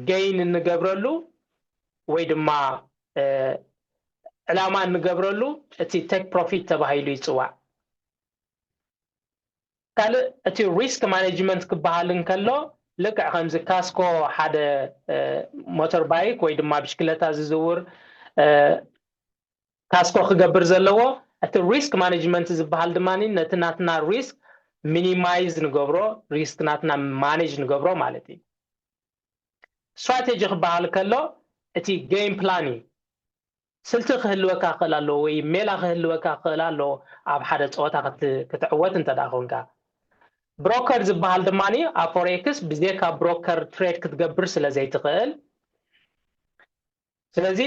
gain እንገብረሉ ወይ ድማ ዕላማ እንገብረሉ እቲ take profit ተባሂሉ ይፅዋዕ። ካልእ እቲ risk management ክበሃል እንከሎ ልክዕ ከምዚ ካስኮ ሓደ ሞተር ባይክ ወይ ድማ ብሽክለታ ዝዝውር ካስኮ ክገብር ዘለዎ፣ እቲ risk management ዝበሃል ድማ ነቲ ናትና risk minimize ንገብሮ፣ risk ናትና manage ንገብሮ ማለት እዩ። strategy ክበሃል ከሎ እቲ game plan እዩ። ስልቲ ክህልወካ ክኽእል ኣለዎ ወይ ሜላ ክህልወካ ክኽእል ኣለዎ ኣብ ሓደ ፀወታ ክትዕወት እንተ ደኣ ኮንካ። ብሮከር ዝበሃል ድማ ኣብ ፎሬክስ ብዜካ ብሮከር trade ክትገብር ስለ ዘይትኽእል፣ ስለዚ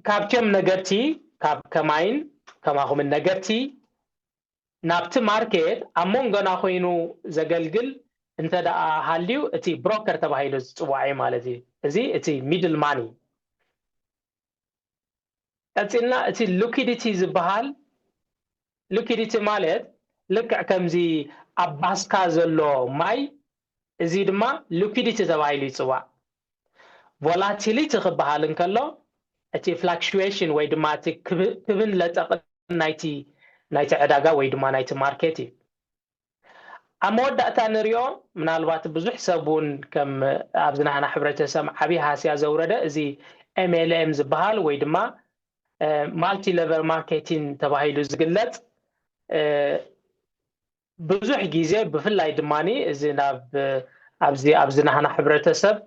ካብቲኦም ነገርቲ፣ ካብ ከማይን ከማኹምን ነገርቲ ናብቲ ማርኬት ኣብ መንጎና ኮይኑ ዘገልግል እንተ ደኣ ሃልዩ፣ እቲ ብሮከር ተባሂሉ ዝጽዋዕ እዩ ማለት እዩ። እዚ እቲ ሚድል ማን እዩ። ቀጺልና እቲ ሊኩዲቲ ዝበሃል፣ ሊኩዲቲ ማለት ልክዕ ከምዚ ኣብ ባስካ ዘሎ ማይ፣ እዚ ድማ ሊኩዲቲ ተባሂሉ ይጽዋዕ። ቮላቲሊቲ ክበሃል እንከሎ፣ እቲ ፍላክሽዌሽን ወይ ድማ እቲ ክብ- ክብን ለጠቕን ናይቲ ናይቲ ዕዳጋ ወይ ድማ ናይቲ ማርኬት እዩ። ኣብ መወዳእታ ንሪኦ፣ ምናልባት ብዙሕ ሰብ እውን ከም ኣብዚ ናህና ሕብረተሰብ ዓብዪ ሃስያ ዘውረደ እዚ ኤም ኤል ኤም ዝበሃል ወይ ድማ ማልቲ ሌቨል ማርኬቲንግ ተባሂሉ ዝግለጽ፣ ብዙሕ ግዜ ብፍላይ ድማ እዚ ናብ ኣብዚ ኣብዚ ናህና ሕብረተሰብ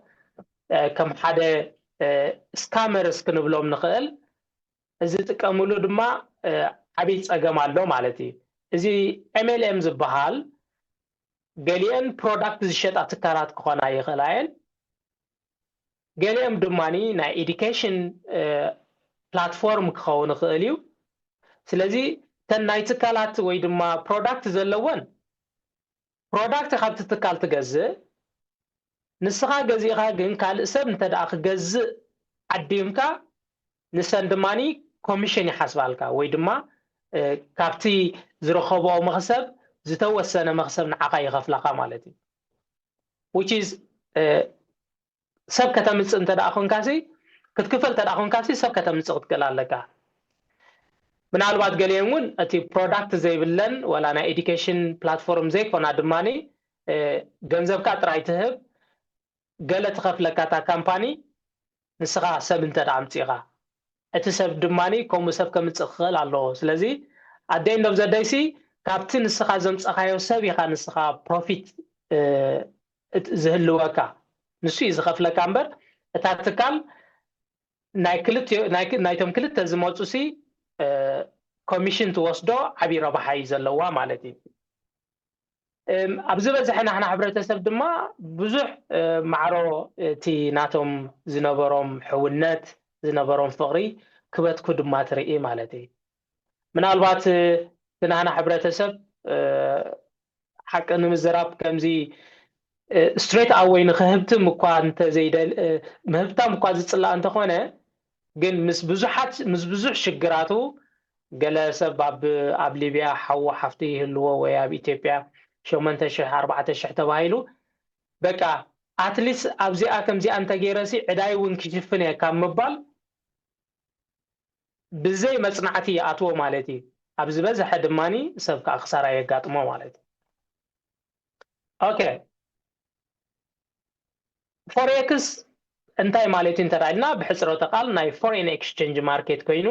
ከም ሓደ ስካመርስ ክንብሎም ንኽእል። እዚ ዝጥቀምሉ ድማ ዓብዪ ጸገም ኣሎ ማለት እዩ። እዚ ኤም ኤል ኤም ዝበሃል ገሊአን ፕሮዳክት ዝሸጣ ትካላት ክኾና ይኽእላ እየን። ገሊኦም ድማ ናይ ኤዱኬሽን ፕላትፎርም ክኸውን ይኽእል እዩ። ስለዚ እተን ናይ ትካላት ወይ ድማ ፕሮዳክት ዘለወን ፕሮዳክት ካብቲ ትካል ትገዝእ፣ ንስኻ ገዚእኻ ግን ካልእ ሰብ እንተ ደኣ ክገዝእ ዓዲምካ ንሰን ድማ ኮሚሽን ይሓስባልካ ወይ ድማ ካብቲ ዝረኸብኦ መኽሰብ ዝተወሰነ መኽሰብ ንዓኻ ይኸፍላኻ ማለት እዩ። which is ሰብ ከተምፅእ እንተ ደኣ ኮንካሲ ክትክፈል እንተ ደኣ ኮንካሲ ሰብ ከተምፅእ ክትክእል ኣለካ። ምናልባት ገሊአን እውን እቲ ፕሮዳክት ዘይብለን ወላ ናይ ኤዱኬሽን ፕላትፎርም ዘይኮና ድማ ገንዘብካ ጥራይ ትህብ፣ ገለ ትኸፍለካ እታ ካምፓኒ፣ ንስኻ ሰብ እንተ ደኣ ኣምፂእኻ እቲ ሰብ ድማ ከምኡ ሰብ ከምፅእ ክኽእል ኣለዎ። ስለዚ ኣደይ እንዶብ ዘደይሲ ካብቲ ንስኻ ዘምፀኻዮ ሰብ ኢኻ ንስኻ ፕሮፊት ዝህልወካ፣ ንሱ እዩ ዝኸፍለካ እምበር እታ ትካል ናይ ክልተ ናይቶም ክልተ ዝመፁ ሲ ኮሚሽን ትወስዶ ዓብዪ ረብሓ እዩ ዘለዋ ማለት እዩ። ኣብ ዝበዝሐ ናህና ሕብረተሰብ ድማ ብዙሕ ማዕሮ እቲ ናቶም ዝነበሮም ሕውነት ዝነበሮም ፍቕሪ ክበትኩ ድማ ትርኢ ማለት እዩ። ምናልባት እቲ ናህና ሕብረተሰብ ሓቂ ንምዝራብ ከምዚ ስትሬት ኣወይ ንክህብትም እኳ እንተዘይደል ምህብታም እኳ ዝፅላእ እንተኾነ ግን ምስ ብዙሓት ምስ ብዙሕ ሽግራቱ ገለ ሰብ ኣብ ኣብ ሊብያ ሓዉ ሓፍቱ ይህልዎ ወይ ኣብ ኢትዮጵያ ሸሞንተ ሽሕ ኣርባዕተ ሽሕ ተባሂሉ በቃ ኣትሊስት ኣብዚኣ ከምዚኣ እንተገይረሲ ዕዳይ እውን ክሽፍን እየ ካብ ምባል ብዘይ መፅናዕቲ ይኣትዎ ማለት እዩ። ኣብ ዝበዝሐ ድማ ሰብ ከዓ ክሳራ የጋጥሞ ማለት እዩ። ኦኬ፣ ፎሬክስ እንታይ ማለት እዩ እንተ ኢልና ብሕፅረተ ቃል ናይ ፎሬን ኤክስቼንጅ ማርኬት ኮይኑ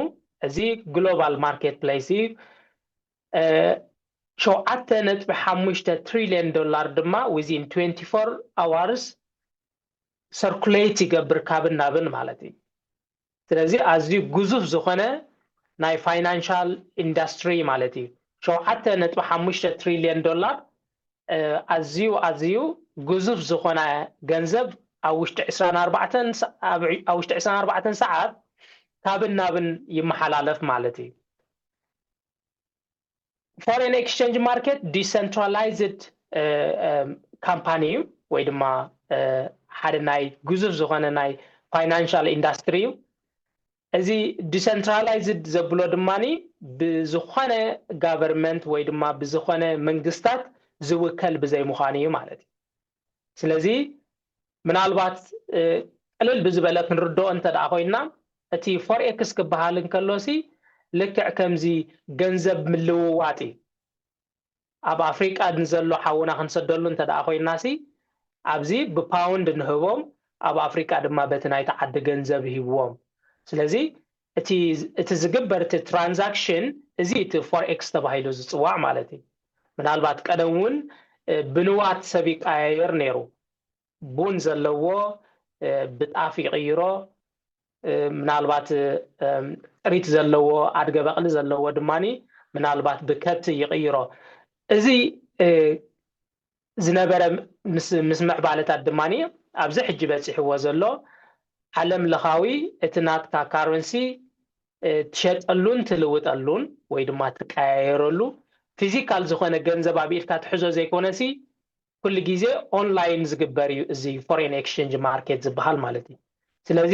እዚ ግሎባል ማርኬት ፕሌስ እዩ። ሸውዓተ ነጥቢ ሓሙሽተ ትሪልዮን ዶላር ድማ within twenty four hours ሰርኩሌት ይገብር ካብን ናብን ማለት እዩ። ስለዚ ኣዝዩ ግዙፍ ዝኾነ ናይ ፋይናንሻል ኢንዳስትሪ ማለት እዩ። ሸውዓተ ነጥቢ ሓሙሽተ ትሪልዮን ዶላር ኣዝዩ ኣዝዩ ግዙፍ ዝኾነ ገንዘብ ኣብ ውሽጢ ዕስራን ኣርባዕተን ኣብ ውሽጢ ዕስራን ኣርባዕተን ሰዓት ካብን ናብን ይመሓላለፍ ማለት እዩ። ፎሬን ኤክስቸንጅ ማርኬት ዲሰንትራላይዝድ ካምፓኒ እዩ ወይ ድማ ሓደ ናይ ግዙፍ ዝኾነ ናይ ፋይናንሻል ኢንዳስትሪ እዩ። እዚ ዲሰንትራላይዝድ ዘብሎ ድማ ብዝኾነ ጋቨርንመንት ወይ ድማ ብዝኾነ መንግስታት ዝውከል ብዘይምዃኑ እዩ ማለት እዩ። ስለዚ ምናልባት ቅልል ብዝበለ ክንርድኦ እንተ ደኣ ኮይንና እቲ ፎሬክስ ክበሃል እንከሎሲ ልክዕ ከምዚ ገንዘብ ምልውዋጥ እዩ። ኣብ ኣፍሪቃ ንዘሎ ሓውና ክንሰደሉ እንተ ደኣ ኮይንናሲ ኣብዚ ብፓውንድ ንህቦም ኣብ ኣፍሪቃ ድማ በቲ ናይቲ ዓዲ ገንዘብ ይህብዎም። ስለዚ እቲ ዝግበር እቲ ትራንዛክሽን እዚ እቲ ፎሬክስ ተባሂሉ ዝፅዋዕ ማለት እዩ። ምናልባት ቀደም እውን ብንዋት ሰብ ይቀያየር ነይሩ። ቡን ዘለዎ ብጣፍ ይቕይሮ፣ ምናልባት ጥሪት ዘለዎ ኣድገ በቕሊ ዘለዎ ድማ ምናልባት ብከብቲ ይቕይሮ። እዚ ዝነበረ ምስ ምዕባለታት ድማ ኣብዚ ሕጂ በፂሕዎ ዘሎ ዓለም ለኻዊ እቲ ናትካ ካረንሲ ትሸጠሉን ትልውጠሉን ወይ ድማ ትቀያየረሉ ፊዚካል ዝኾነ ገንዘብ ኣብ ኢድካ ትሕዞ ዘይኮነሲ ኩሉ ግዜ ኦንላይን ዝግበር እዩ እዚ foreign exchange market ዝበሃል ማለት እዩ። ስለዚ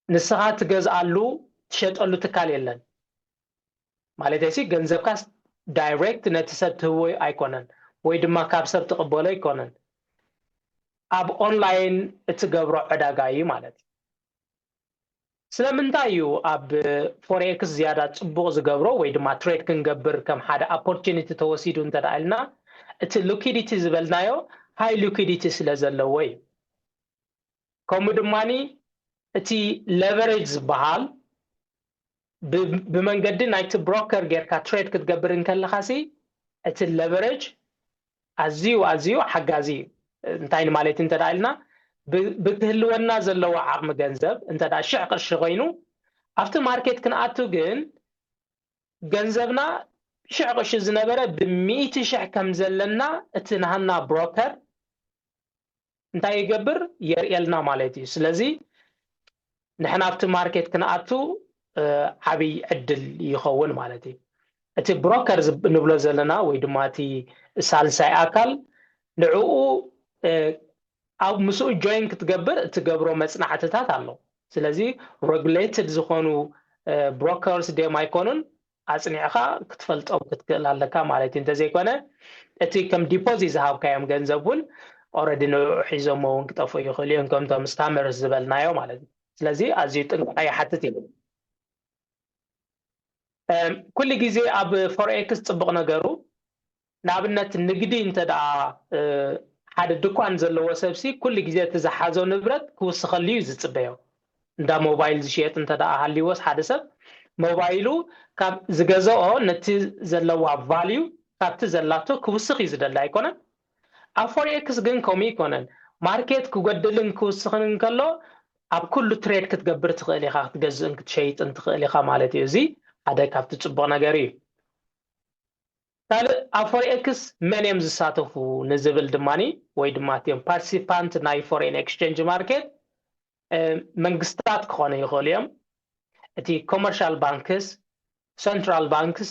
ንስኻ ትገዝኣሉ ትሸጠሉ ትካል የለን። ማለት ሲ ገንዘብካስ ዳይሬክት ነቲ ሰብ ትህቦ ኣይኮነን፣ ወይ ድማ ካብ ሰብ ትቕበሎ ኣይኮነን። ኣብ ኦንላይን እትገብሮ ዕዳጋ እዩ ማለት እዩ። ስለምንታይ እዩ ኣብ ፎሬክስ ዝያዳ ጽቡቕ ዝገብሮ ወይ ድማ ትሬድ ክንገብር ከም ሓደ ኦፖርቹኒቲ ተወሲዱ እንተ ደኣ ኢልና፣ እቲ ሊኩዲቲ ዝበልናዮ ሃይ ሊኩዲቲ ስለ ዘለዎ እዩ። ከምኡ ድማኒ እቲ ሌቨሬጅ ዝበሃል ብ- ብመንገዲ ናይቲ ብሮከር ጌርካ ትሬድ ክትገብር እንከለኻ ሲ እቲ ሌቨሬጅ ኣዝዩ ኣዝዩ ሓጋዚ እዩ። እንታይ ንማለት እንተ ደኣ ኢልና ብ- ብክህልወና ዘለዎ ዓቕሚ ገንዘብ እንተ ደኣ ሽሕ ቅርሺ ኮይኑ ኣብቲ ማርኬት ክንኣቱ ግን ገንዘብና ሽሕ ቅርሺ ዝነበረ ብሚእቲ ሽሕ ከም ዘለና እቲ ናህና ብሮከር እንታይ ይገብር የርእየልና ማለት እዩ። ስለዚ ንሕና ኣብቲ ማርኬት ክንኣቱ ዓብይ ዕድል ይኸውን ማለት እዩ። እቲ ብሮከር ንብሎ ዘለና ወይ ድማ እቲ ሳልሳይ ኣካል ንዕኡ ኣብ ምስኡ ጆይን ክትገብር እትገብሮ መፅናዕትታት ኣሎ። ስለዚ ሬጉሌትድ ዝኾኑ ብሮከርስ ድዮም ኣይኮኑን ኣፅኒዕኻ ክትፈልጦም ክትክእል ኣለካ ማለት እዩ። እንተዘይኮነ እቲ ከም ዲፖዚት ዝሃብካዮም ገንዘብ እውን ኦረዲ ንኡ ሒዞሞ እውን ክጠፍኡ ይኽእሉ እዮም ከምቶም ስካመርስ ዝበልናዮ ማለት እዩ። ስለዚ ኣዝዩ ጥንቃ ይሓትት እዩ። ኩሉ ግዜ ኣብ ፎሬክስ ፅቡቕ ነገሩ ንኣብነት ንግዲ እንተ ደኣ ሓደ ድኳን ዘለዎ ሰብሲ ኩሉ ግዜ እቲ ዝሓዞ ንብረት ክውስኸሉ እዩ ዝፅበዮ። እንዳ ሞባይል ዝሽየጥ እንተ ደኣ ሃልይዎስ ሓደ ሰብ ሞባይሉ ካብ ዝገዘኦ ነቲ ዘለዋ ቫልዩ ካብቲ ዘላቶ ክውስኽ እዩ ዝደሊ ኣይኮነን። ኣብ ፎሬክስ ግን ከምኡ ይኮነን። ማርኬት ክጎድልን ክውስኽን እንከሎ ኣብ ኩሉ ትሬድ ክትገብር ትኽእል ኢኻ፣ ክትገዝእን ክትሸይጥን ትኽእል ኢኻ ማለት እዩ። እዚ ሓደ ካብቲ ፅቡቕ ነገር እዩ። ካልእ ኣብ ፎሬክስ መን እዮም ዝሳተፉ ንዝብል ድማኒ ወይ ድማ እቲኦም ፓርቲሲፓንት ናይ ፎሬን ኤክስቼንጅ ማርኬት መንግስታት ክኾኑ ይኽእሉ እዮም። እቲ ኮመርሻል ባንክስ፣ ሰንትራል ባንክስ፣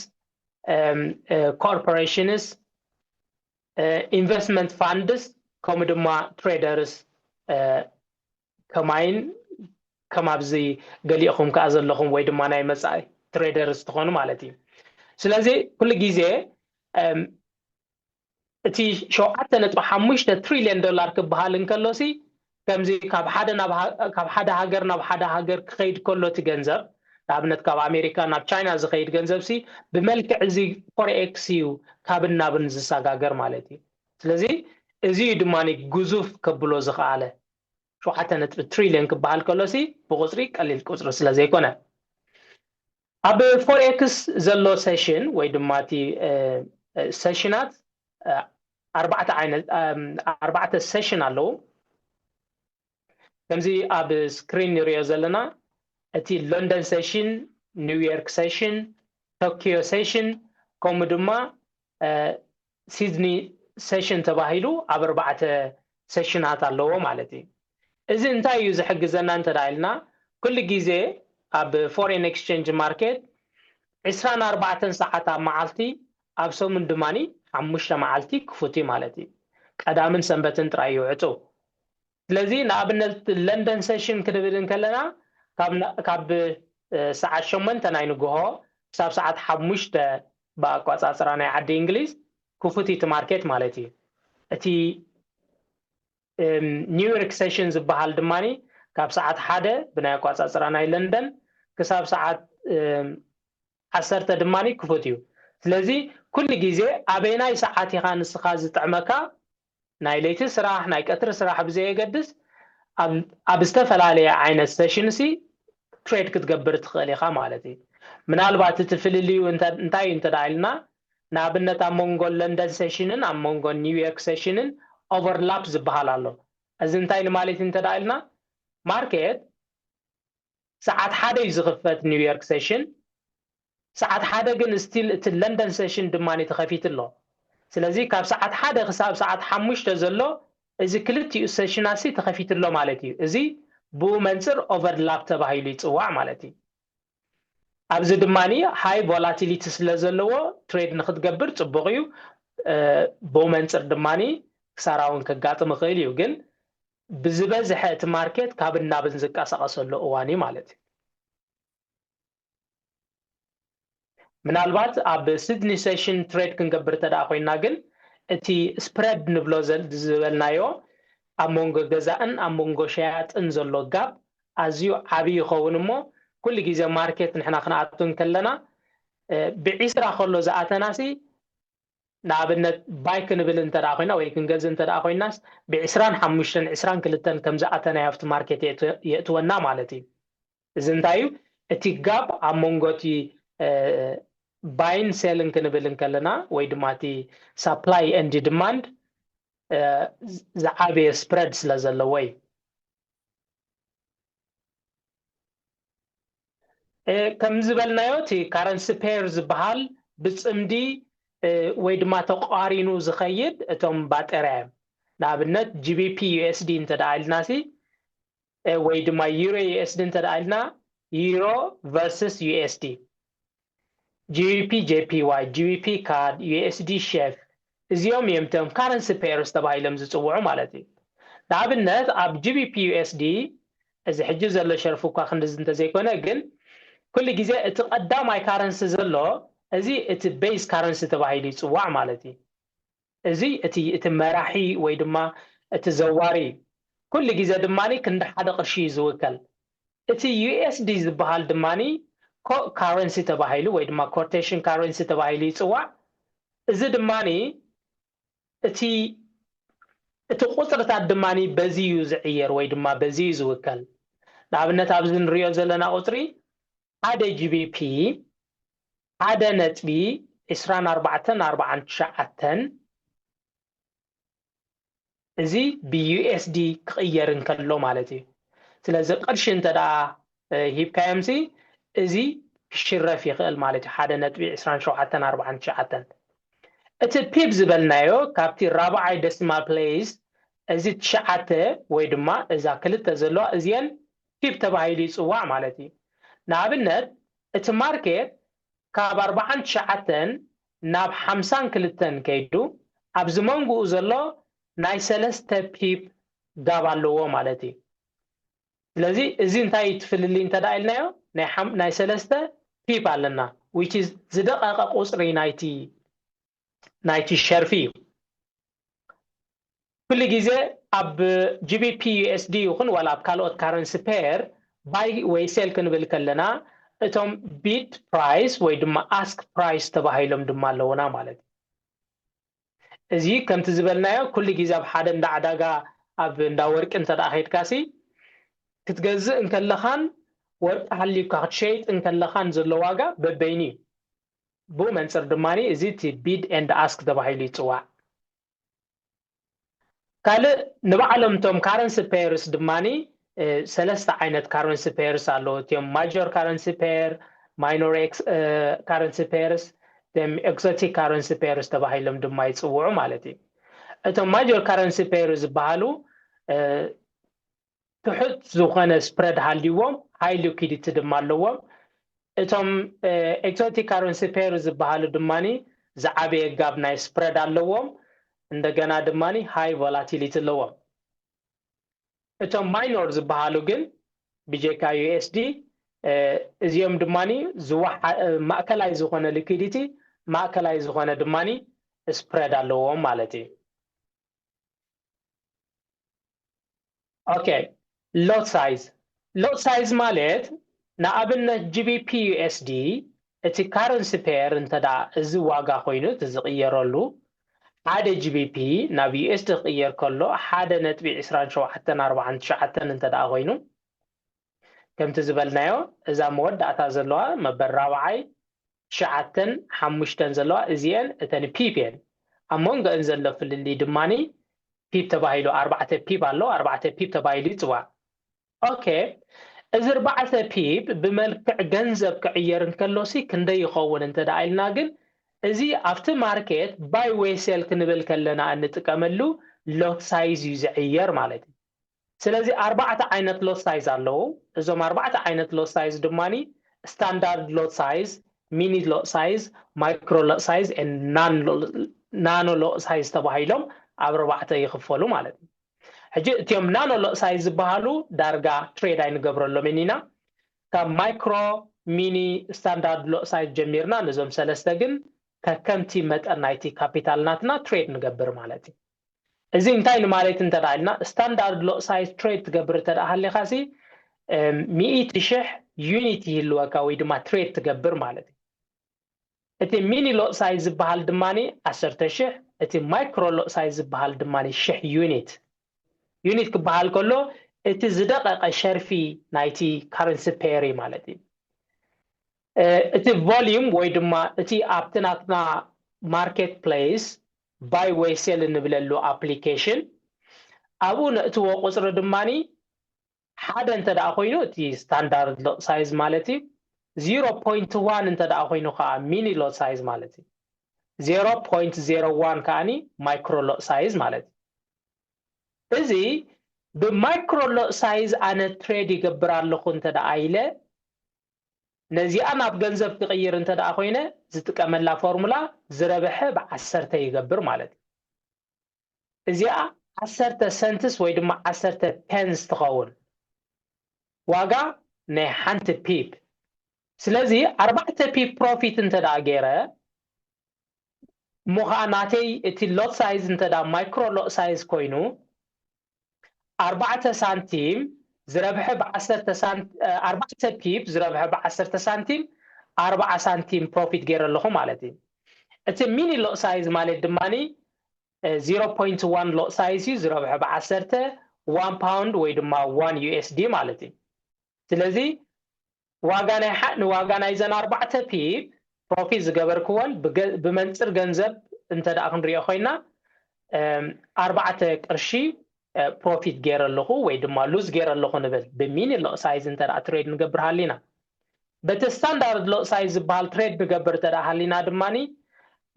ኮርፖሬሽንስ፣ ኢንቨስትመንት ፋንድስ ከምኡ ድማ ትሬደርስ ከማይን ከም ኣብዚ ገሊእኹም ከኣ ዘለኹም ወይ ድማ ናይ መጻኢ ትሬደርስ ትኾኑ ማለት እዩ። ስለዚ ኩሉ ግዜ እቲ ሸውዓተ ነጥቢ ሓሙሽተ ትሪልዮን ዶላር ክበሃል እንከሎሲ ከምዚ ካብ ሓደ ናብ ካብ ሓደ ሃገር ናብ ሓደ ሃገር ክኸይድ ከሎ እቲ ገንዘብ ንኣብነት ካብ ኣሜሪካ ናብ ቻይና ዝኸይድ ገንዘብ ሲ ብመልክዕ እዚ ፎሬክስ እዩ ካብን ናብን ዝሰጋገር ማለት እዩ። ስለዚ እዚ እዩ ድማ ግዙፍ ከብሎ ዝኸኣለ ሸውዓተ ነጥቢ ትሪልዮን ክበሃል ከሎ ሲ ብቁፅሪ ቀሊል ቁፅሪ ስለ ዘይኮነ ኣብ ፎሬክስ ዘሎ ሴሽን ወይ ድማ እቲ ሴሽናት ኣርባዕተ ዓይነት ኣርባዕተ ሴሽን ኣለዉ። ከምዚ ኣብ ስክሪን ንሪኦ ዘለና እቲ ሎንደን ሴሽን፣ ኒውዮርክ ሴሽን፣ ቶኪዮ ሴሽን ከምኡ ድማ ሲድኒ ሴሽን ተባሂሉ ኣብ ኣርባዕተ ሴሽናት ኣለዎ ማለት እዩ። እዚ እንታይ እዩ ዝሕግዘና እንተ ኢልና ኩሉ ግዜ ኣብ ፎሬን ኤክስቼንጅ ማርኬት ዕስራን ኣርባዕተን ሰዓት ኣብ መዓልቲ ኣብ ሰሙን ድማ ሓሙሽተ መዓልቲ ክፉት እዩ ማለት እዩ። ቀዳምን ሰንበትን ጥራይ እዩ ዕፁ። ስለዚ ንኣብነት ለንደን ሴሽን ክንብል እንከለና ካብ ሰዓት ሸሞንተ ናይ ንግሆ ክሳብ ሰዓት ሓሙሽተ ብኣቋፃፅራ ናይ ዓዲ እንግሊዝ ክፉት እቲ ማርኬት ማለት እዩ። እቲ ኒውዮርክ ሴሽን ዝበሃል ድማ ካብ ሰዓት ሓደ ብናይ ኣቋፃፅራ ናይ ለንደን ክሳብ ሰዓት ዓሰርተ ድማ ክፉት እዩ። ስለዚ ኩሉ ግዜ ኣበይናይ ሰዓት ኢኻ ንስኻ ዝጥዕመካ ናይ ለይቲ ስራሕ ናይ ቀትሪ ስራሕ ብዘየገድስ ኣብ ዝተፈላለየ ዓይነት ሴሽን ሲ ትሬድ ክትገብር ትኽእል ኢኻ ማለት እዩ። ምናልባት እቲ ፍልልዩ እንታይ እዩ እንተ ኢልና ንኣብነት ኣብ መንጎ ለንደን ሴሽንን ኣብ መንጎ ኒውዮርክ ሴሽንን ኦቨርላፕ ዝበሃል ኣሎ። እዚ እንታይ ንማለት እዩ እንተ ኢልና ማርኬት ሰዓት ሓደ እዩ ዝኽፈት ኒውዮርክ ሴሽን ሰዓት ሓደ ግን ስቲል እቲ ለንደን ሴሽን ድማ ተኸፊቱ ኣሎ። ስለዚ ካብ ሰዓት ሓደ ክሳብ ሰዓት ሓሙሽተ ዘሎ እዚ ክልቲኡ ሴሽናሲ ተኸፊቱ ኣሎ ማለት እዩ። እዚ ብኡ መንፅር ኦቨርላፕ ተባሂሉ ይፅዋዕ ማለት እዩ። ኣብዚ ድማ ሃይ ቮላቲሊቲ ስለ ዘለዎ ትሬድ ንክትገብር ፅቡቕ እዩ። ብኡ መንፅር ድማ ክሳራ እውን ከጋጥም ይኽእል እዩ። ግን ብዝበዝሐ እቲ ማርኬት ካብ እናብን ዝንቀሳቐሰሉ እዋን እዩ ማለት እዩ። ምናልባት ኣብ ሲድኒ ሴሽን ትሬድ ክንገብር እንተ ደኣ ኮይና ግን እቲ ስፕረድ ንብሎ ዝበልናዮ ኣብ መንጎ ገዛእን ኣብ መንጎ ሸያጥን ዘሎ ጋብ ኣዝዩ ዓብዪ ይኸውን እሞ ኩሉ ግዜ ማርኬት ንሕና ክንኣቱ እንከለና ብዒስራ ከሎ ዝኣተናሲ ንኣብነት ባይ ክንብል እንተ ደኣ ኮይና ወይ ክንገዝእ እንተ ደኣ ኮይናስ ብዕስራን ሓሙሽተን ዕስራን ክልተን ከም ዝኣተናዮ ኣብቲ ማርኬት የእትወና ማለት እዩ። እዚ እንታይ እዩ? እቲ ጋብ ኣብ መንጎ እቲ ባይን ሴልን ክንብል እንከለና ወይ ድማ እቲ ሳፕላይ ኤንድ ዲማንድ ዝዓበየ ስፕረድ ስለ ዘለዎ እዩ። ከም ዝበልናዮ እቲ ካረንሲ ፔር ዝበሃል ብፅምዲ ወይ ድማ ተቋሪኑ ዝኸይድ እቶም ባጤራ እዮም። ንኣብነት ጂቢፒ ዩኤስዲ እንተ ደኣ ኢልና ሲ ወይ ድማ ዩሮ ዩኤስዲ እንተ ደኣ ኢልና ዩሮ ቨርስስ ዩኤስዲ፣ ጂቢፒ ጄፒዋይ፣ ጂቢፒ ካድ፣ ዩኤስዲ ሼክ እዚኦም እዮም እቶም ካረንሲ ፔርስ ተባሂሎም ዝፅውዑ ማለት እዩ። ንኣብነት ኣብ ጂቢፒ ዩኤስዲ እዚ ሕጂ ዘሎ ሸርፊ እኳ ክንድዚ እንተዘይኮነ ግን ኩሉ ግዜ እቲ ቀዳማይ ካረንሲ ዘሎ እዚ እቲ ቤዝ ካረንሲ ተባሂሉ ይፅዋዕ ማለት እዩ። እዚ እቲ እቲ መራሒ ወይ ድማ እቲ ዘዋሪ ኩሉ ግዜ ድማ ክንዲ ሓደ ቅርሺ እዩ ዝውከል። እቲ ዩኤስዲ ዝበሃል ድማ ኮ ካረንሲ ተባሂሉ ወይ ድማ ኮቴሽን ካረንሲ ተባሂሉ ይፅዋዕ። እዚ ድማ እቲ እቲ ቁፅርታት ድማ በዚ እዩ ዝዕየር ወይ ድማ በዚ እዩ ዝውከል። ንኣብነት ኣብዚ ንሪኦ ዘለና ቁፅሪ ሓደ ጂቢፒ ሓደ ነጥቢ ዕስራን ኣርባዕተን ኣርባዓን ትሽዓተን እዚ ብዩኤስዲ ክቕየር እንከሎ ማለት እዩ። ስለዚ ቅርሺ እንተ ደኣ ሂብካዮምሲ እዚ ክሽረፍ ይኽእል ማለት እዩ። ሓደ ነጥቢ ዕስራን ሸውዓተን ኣርባዓን ትሽዓተን እቲ ፒፕ ዝበልናዮ ካብቲ ራብዓይ ደሲማል ፕሌስ እዚ ትሽዓተ ወይ ድማ እዛ ክልተ ዘለዋ እዚአን ፒፕ ተባሂሉ ይፅዋዕ ማለት እዩ። ንኣብነት እቲ ማርኬት ካብ ኣርባዓን ትሽዓተን ናብ ሓምሳን ክልተን ከይዱ ኣብዚ መንጎኡ ዘሎ ናይ ሰለስተ ፒፕ ጋብ ኣለዎ ማለት እዩ። ስለዚ እዚ እንታይ ትፍልልይ እንተ ደኣ ኢልናዮ ናይ ሰለስተ ፒፕ ኣለና which is ዝደቐቐ ቁፅሪ ናይቲ ናይቲ ሸርፊ እዩ። ኩሉ ግዜ ኣብ ጂቢፒ ዩኤስዲ ይኹን ዋላ ኣብ ካልኦት ካረንሲ ፔር ባይ ወይ ሴል ክንብል ከለና እቶም ቢድ ፕራይስ ወይ ድማ ኣስክ ፕራይስ ተባሂሎም ድማ ኣለውና ማለት እዩ። እዚ ከምቲ ዝበልናዮ ኩሉ ግዜ ኣብ ሓደ እንዳ ዕዳጋ ኣብ እንዳ ወርቂ እንተ ደኣ ከይድካሲ ክትገዝእ እንከለኻን ወርቂ ሃልዩካ ክትሸይጥ እንከለኻን ዘሎ ዋጋ በበይኑ እዩ። ብኡ መንፅር ድማ እዚ እቲ ቢድ ኤንድ ኣስክ ተባሂሉ ይፅዋዕ። ካልእ ንባዕሎም እቶም ካረንሲ ፔርስ ድማ ሰለስተ ዓይነት ካረንሲ ፔርስ ኣለዉ። እቲኦም ማጆር ካረንሲ ፔር፣ ማይኖር ካረንሲ ፔርስ፣ ኤክዞቲክ ካረንሲ ፔርስ ተባሂሎም ድማ ይፅውዑ ማለት እዩ። እቶም ማጆር ካረንሲ ፔር ዝበሃሉ ትሑት ዝኾነ ስፕረድ ሃልይዎም ሃይ ሊኩዲቲ ድማ ኣለዎም። እቶም ኤክዞቲክ ካረንሲ ፔር ዝበሃሉ ድማ ዝዓበየ ጋብ ናይ ስፕረድ ኣለዎም። እንደገና ድማ ሃይ ቮላቲሊቲ ኣለዎም። እቶም ማይኖር ዝበሃሉ ግን ብጀካ ዩኤስዲ እዚኦም ድማ ማእከላይ ዝኾነ ሊኩዲቲ ማእከላይ ዝኾነ ድማ ስፕረድ ኣለዎም ማለት እዩ። ኦኬ ሎት ሳይዝ ሎት ሳይዝ ማለት ንኣብነት ጂቢፒ ዩኤስዲ እቲ ካረንሲ ፔር እንተ ደኣ እዚ ዋጋ ኮይኑ እቲ ዝቕየረሉ ሓደ ጂቢፒ ናብ ዩኤስዲ ክቕየር ከሎ ሓደ ነጥቢ ዕስራን ሸውዓተን ኣርባዓን ትሽዓተን እንተ ደኣ ኮይኑ ከምቲ ዝበልናዮ እዛ መወዳእታ ዘለዋ መበል ራብዓይ ትሽዓተን ሓሙሽተን ዘለዋ እዚአን እተን ፒፕ እየን። ኣብ መንጎአን ዘሎ ፍልልይ ድማ ፒፕ ተባሂሉ ኣርባዕተ ፒፕ ኣሎ ኣርባዕተ ፒፕ ተባሂሉ ይፅዋዕ። ኦኬ እዚ ኣርባዕተ ፒፕ ብመልክዕ ገንዘብ ክዕየር እንከሎሲ ክንደይ ይኸውን እንተ ደኣ ኢልና ግን እዚ ኣብቲ ማርኬት ባይ ወይ ሴል ክንብል ከለና እንጥቀመሉ ሎት ሳይዝ እዩ ዝዕየር ማለት እዩ። ስለዚ ኣርባዕተ ዓይነት ሎት ሳይዝ ኣለዉ። እዞም ኣርባዕተ ዓይነት ሎት ሳይዝ ድማ ስታንዳርድ ሎት ሳይዝ፣ ሚኒ ሎት ሳይዝ፣ ማይክሮ ሎት ሳይዝ፣ ናኖ ሎት ሳይዝ ተባሂሎም ኣብ ኣርባዕተ ይኽፈሉ ማለት እዩ። ሕጂ እቲኦም ናኖ ሎት ሳይዝ ዝበሃሉ ዳርጋ ትሬድ ኣይንገብረሎምን ኢና። ካብ ማይክሮ፣ ሚኒ፣ ስታንዳርድ ሎት ሳይዝ ጀሚርና ነዞም ሰለስተ ግን ከከምቲ መጠን ናይቲ ካፒታል ናትና ትሬድ ንገብር ማለት እዩ። እዚ እንታይ ንማለት እንተ ደኣ ኢልና፣ ስታንዳርድ ሎት ሳይዝ ትሬድ ትገብር እንተ ደኣ ሃሊኻ ሲ ሚእቲ ሽሕ ዩኒት ይህልወካ ወይ ድማ ትሬድ ትገብር ማለት እዩ። እቲ ሚኒ ሎት ሳይዝ ዝበሃል ድማ ዓሰርተ ሽሕ፣ እቲ ማይክሮ ሎት ሳይዝ ዝበሃል ድማ ሽሕ ዩኒት። ዩኒት ክበሃል ከሎ እቲ ዝደቐቐ ሸርፊ ናይቲ ካረንሲ ፔር ማለት እዩ። እቲ ቮሊዩም ወይ ድማ እቲ ኣብቲ ናትና ማርኬት ፕሌስ ባይ ወይ ሴል እንብለሉ ኣፕሊኬሽን ኣብኡ ነእትዎ ቁፅሪ ድማ ሓደ እንተ ደኣ ኮይኑ እቲ ስታንዳርድ ሎት ሳይዝ ማለት እዩ። ዜሮ ፖይንት ዋን እንተ ደኣ ኮይኑ ከዓ ሚኒ ሎት ሳይዝ ማለት እዩ። ዜሮ ፖይንት ዜሮ ዋን ከዓኒ ማይክሮ ሎት ሳይዝ ማለት እዩ። እዚ ብማይክሮ ሎት ሳይዝ ኣነ ትሬድ ይገብር ኣለኹ እንተ ደኣ ኢለ ነዚኣ ናብ ገንዘብ ክቕይር እንተ ደኣ ኮይነ ዝጥቀመላ ፎርሙላ ዝረብሐ ብዓሰርተ ይገብር ማለት እዩ። እዚኣ ዓሰርተ ሰንትስ ወይ ድማ ዓሰርተ ፔንስ ትኸውን ዋጋ ናይ ሓንቲ ፒፕ። ስለዚ ኣርባዕተ ፒፕ ፕሮፊት እንተ ደኣ ገይረ እሞ ከዓ ናተይ እቲ ሎት ሳይዝ እንተ ደኣ ማይክሮ ሎት ሳይዝ ኮይኑ ኣርባዕተ ሳንቲም ዝረብሐ ብዓሰርተ ሳንት ኣርባዕተ ፒፕ ዝረብሐ ብዓሰርተ ሳንቲም ኣርባዓ ሳንቲም ፕሮፊት ገይረ ኣለኹ ማለት እዩ። እቲ ሚኒ ሎት ሳይዝ ማለት ድማ ዜሮ ፖይንት ዋን ሎት ሳይዝ እዩ ዝረብሐ ብዓሰርተ ዋን ፓውንድ ወይ ድማ ዋን ዩ ኤስ ዲ ማለት እዩ። ስለዚ ዋጋ ናይ ሓ- ንዋጋ ናይዘን ኣርባዕተ ፒፕ ፕሮፊት ዝገበርክወን ብገ- ብመንፅር ገንዘብ እንተ ደኣ ክንሪኦ ኮይና እም፣ ኣርባዕተ ቅርሺ እ፣ ፕሮፊት ገይረ ኣለኹ ወይ ድማ ሉዝ ገይረ ኣለኹ ንብል ብሚኒ ሎት ሳይዝ እንተ ደኣ ትሬድ ንገብር ሃሊና። በቲ ስታንዳርድ ሎት ሳይዝ ዝበሃል ትሬድ ንገብር እንተ ደኣ ሃሊና ድማ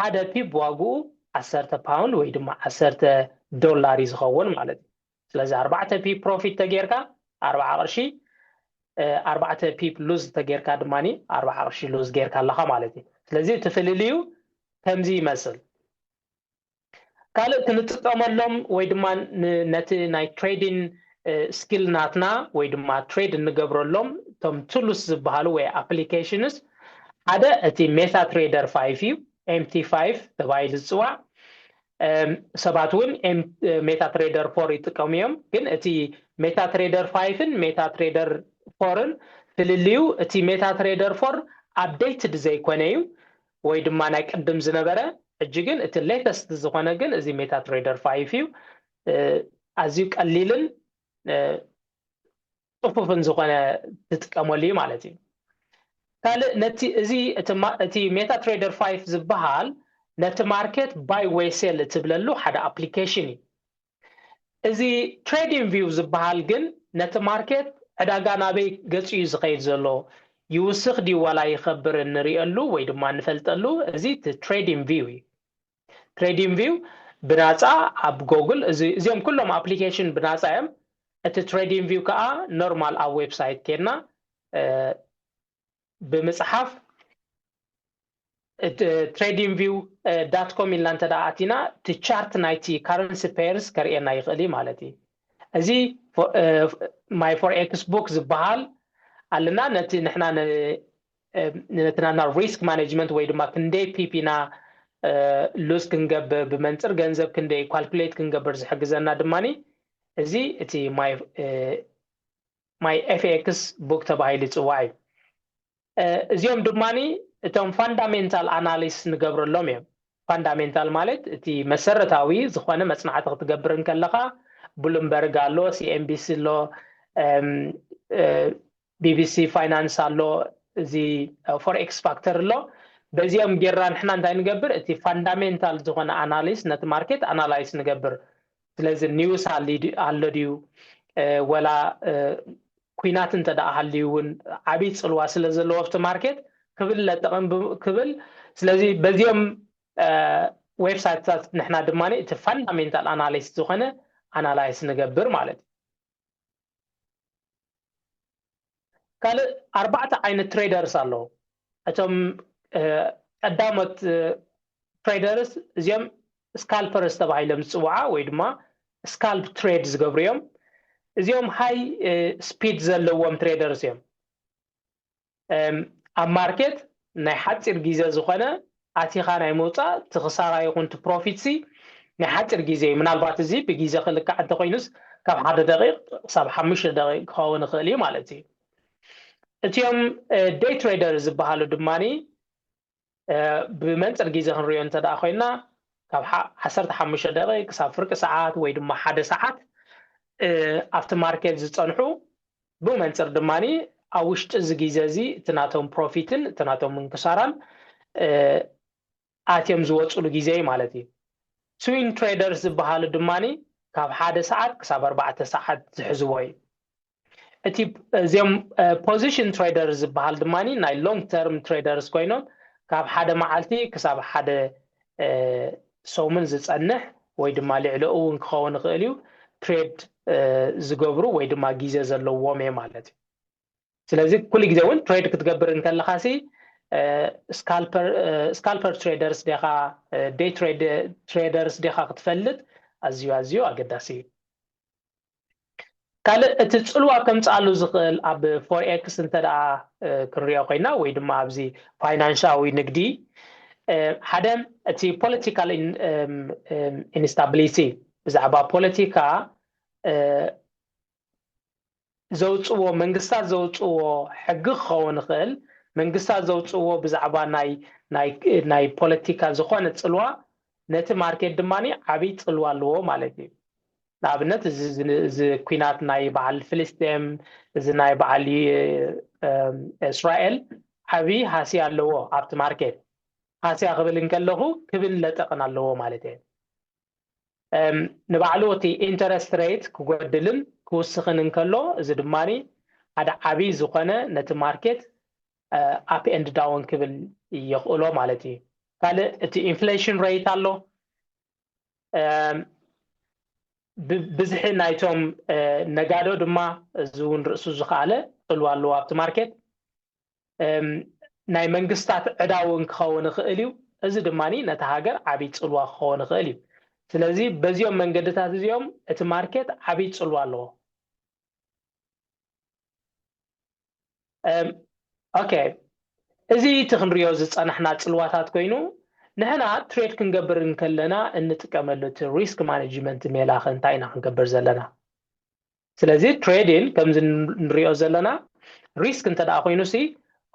ሓደ ፒፕ ዋግኡ ዓሰርተ ፓውንድ ወይ ድማ ዓሰርተ ዶላር እዩ ዝኸውን ማለት እዩ። ስለዚ ኣርባዕተ ፒፕ ፕሮፊት ተጌርካ ኣርባዓ ቅርሺ ኣርባዕተ ፒፕ ሉዝ ተጌርካ ድማ ኣርባዓ ቅርሺ ሉዝ ጌርካ ኣለኻ ማለት እዩ። ስለዚ እቲ ፍልልዩ ከምዚ ይመስል። ካልእ ክንጥቀመሎም ወይ ድማ ነቲ ናይ ትሬዲን ስኪል ናትና ወይ ድማ ትሬድ እንገብረሎም እቶም ቱሉስ ዝበሃሉ ወይ ኣፕሊኬሽንስ ሓደ እቲ ሜታ ትሬደር ፋይፍ እዩ። ኤምቲ ፋይፍ ተባሂሉ ዝፅዋዕ ሰባት እውን ሜታ ትሬደር ፎር ይጥቀሙ እዮም። ግን እቲ ሜታ ትሬደር ፋይፍን ሜታ ትሬደር ፎርን ፍልልዩ እቲ ሜታ ትሬደር ፎር ኣፕዴትድ ዘይኮነ እዩ ወይ ድማ ናይ ቅድም ዝነበረ። ሕጂ ግን እቲ ሌተስት ዝኾነ ግን እዚ ሜታ ትሬደር ፋይፍ እዩ። ኣዝዩ ቀሊልን ፅፉፍን ዝኾነ ትጥቀመሉ እዩ ማለት እዩ። ካልእ ነቲ እዚ እቲ ሜታ ትሬደር ፋይፍ ዝበሃል ነቲ ማርኬት ባይ ወይ ሴል እትብለሉ ሓደ ኣፕሊኬሽን እዩ። እዚ ትሬዲንግ ቪው ዝበሃል ግን ነቲ ማርኬት ዕዳጋ ናበይ ገፂ እዩ ዝኸይድ ዘሎ፣ ይውስኽ ድዩ ዋላ ይኸብር እንሪእሉ ወይ ድማ እንፈልጠሉ እዚ እቲ ትሬዲንግ ቪው እዩ። ትሬዲንግ ቪው ብናፃ ኣብ ጎግል እዚኦም ኩሎም ኣፕሊኬሽን ብናፃ እዮም። እቲ ትሬዲንግ ቪው ከዓ ኖርማል ኣብ ዌብሳይት ኬድና ብምፅሓፍ ትሬዲንግ ቪው ዳት ኮም ኢልና እንተ ኣቲና እቲ ቻርት ናይቲ ካረንሲ ፔርስ ከርእየና ይኽእል እዩ ማለት እዩ። እዚ ማይ ፎሬክስ ቡክ ዝበሃል ኣለና። ነቲ ንሕና ነትናና ሪስክ ማኔጅመንት ወይ ድማ ክንደይ ፒፕ ኢና ሉዝ ክንገብር ብመንፅር ገንዘብ ክንደይ ካልኩሌት ክንገብር ዝሕግዘና ድማ እዚ እቲ ማይ ኤፍኤክስ ቡክ ተባሂሉ ይፅዋዕ እዩ። እዚኦም ድማ እቶም ፋንዳሜንታል ኣናሊስ ንገብረሎም እዮም። ፋንዳሜንታል ማለት እቲ መሰረታዊ ዝኾነ መፅናዕቲ ክትገብር እንከለኻ ብሉምበርግ ኣሎ፣ ሲኤንቢሲ ኣሎ፣ ቢቢሲ ፋይናንስ ኣሎ፣ እዚ ፎሬክስ ፋክተር ኣሎ። በዚኦም ጌርና ንሕና እንታይ ንገብር? እቲ ፋንዳሜንታል ዝኾነ ኣናሊስ ነቲ ማርኬት ኣናላይስ ንገብር። ስለዚ ኒውስ ኣሎ ድዩ ወላ ኩናት እንተ ደኣ ሃልዩ እውን ዓብዪ ፅልዋ ስለ ዘለዎ ኣብቲ ማርኬት ክብል ለጠቕም ክብል። ስለዚ በዚኦም ዌብሳይትታት ንሕና ድማ እቲ ፋንዳሜንታል ኣናሊስት ዝኾነ ኣናላይስ ንገብር ማለት እዩ። ካልእ ኣርባዕተ ዓይነት ትሬደርስ ኣለዉ። እቶም ቀዳሞት ትሬደርስ እዚኦም scalpers ተባሂሎም ዝፅውዓ ወይ ድማ scalp trade ዝገብሩ እዮም። እዚኦም high speed ዘለዎም traders እዮም። ኣብ ማርኬት ናይ ሓፂር ግዜ ዝኾነ ኣቲኻ ናይ ምውፃእ እቲ ክሳራ ይኹን እቲ ፕሮፊት ሲ ናይ ሓፂር ግዜ እዩ። ምናልባት እዚ ብግዜ ክልካዕ እንተኮይኑስ ካብ ሓደ ደቂቕ ክሳብ ሓሙሽተ ደቂቕ ክኸውን ይኽእል እዩ ማለት እዩ። እቲኦም day trader ዝበሃሉ ድማኒ ብመንፅር ግዜ ክንሪኦ እንተ ደኣ ኮይና ካብ ዓሰርተ ሓሙሽተ ደቂቕ ክሳብ ፍርቂ ሰዓት ወይ ድማ ሓደ ሰዓት ኣብቲ ማርኬት ዝፀንሑ ብመንፅር ድማ ኣብ ውሽጢ እዚ ግዜ እዚ እቲ ናቶም ፕሮፊትን እቲ ናቶም ምንክሳራን ኣትዮም ዝወፅሉ ግዜ እዩ ማለት እዩ። ስዊንግ ትሬደርስ ዝበሃሉ ድማ ካብ ሓደ ሰዓት ክሳብ ኣርባዕተ ሰዓት ዝሕዝዎ እዩ። እቲ እዚኦም ፖዚሽን ትሬደር ዝበሃል ድማ ናይ ሎንግ ተርም ትሬደርስ ኮይኖም ካብ ሓደ መዓልቲ ክሳብ ሓደ ሰሙን ዝፀንሕ ወይ ድማ ልዕሊ እውን ክኸውን ይኽእል እዩ ትሬድ ዝገብሩ ወይ ድማ ግዜ ዘለዎም እየ ማለት እዩ። ስለዚ ኩሉ ግዜ እውን ትሬድ ክትገብር እንከለኻ ሲ ስካልፐር ትሬደርስ ዲኻ ደይ ትሬደርስ ዲኻ ክትፈልጥ ኣዝዩ ኣዝዩ ኣገዳሲ እዩ። ካልእ እቲ ፅልዋ ከምፅኣሉ ዝኽእል ኣብ ፎሬክስ እንተ ደኣ ክንሪኦ ኮይና ወይ ድማ ኣብዚ ፋይናንሻዊ ንግዲ ሓደ እቲ ፖለቲካል ኢንስታቢሊቲ ብዛዕባ ፖለቲካ ዘውፅዎ መንግስታት ዘውፅዎ ሕጊ ክኸውን ይኽእል። መንግስታት ዘውፅዎ ብዛዕባ ናይ ፖለቲካ ዝኾነ ፅልዋ ነቲ ማርኬት ድማ ዓብይ ፅልዋ ኣለዎ ማለት እዩ። ንኣብነት እዚ ኩናት ናይ በዓል ፍልስጤም እዚ ናይ በዓል እስራኤል ዓብይ ሃስያ ኣለዎ ኣብቲ ማርኬት። ሃስያ ክብል እንከለኹ ክብን ለጠቕን ኣለዎ ማለት እየ። ንባዕሉ እቲ ኢንተረስት ሬት ክጎድልን ክውስኽን እንከሎ እዚ ድማ ሓደ ዓብይ ዝኾነ ነቲ ማርኬት ኣፕ ኤንድ ዳውን ክብል የኽእሎ ማለት እዩ። ካልእ እቲ ኢንፍሌሽን ሬት ኣሎ። ብዝሒ ናይቶም ነጋዶ ድማ እዚ እውን ርእሱ ዝኸኣለ ፅልዋ ኣለዎ ኣብቲ ማርኬት። ናይ መንግስታት ዕዳ እውን ክኸውን ይኽእል እዩ። እዚ ድማ ነቲ ሃገር ዓብይ ፅልዋ ክኸውን ይኽእል እዩ። ስለዚ በዚኦም መንገድታት እዚኦም እቲ ማርኬት ዓብይ ፅልዋ ኣለዎ። ኦኬ፣ እዚ እቲ ክንሪኦ ዝፀናሕና ፅልዋታት ኮይኑ ንሕና ትሬድ ክንገብር እንከለና እንጥቀመሉ እቲ ሪስክ ማኔጅመንት ሜላ ከ እንታይ ኢና ክንገብር ዘለና? ስለዚ ትሬዲን ከምዚ ንሪኦ ዘለና ሪስክ እንተ ደኣ ኮይኑ ሲ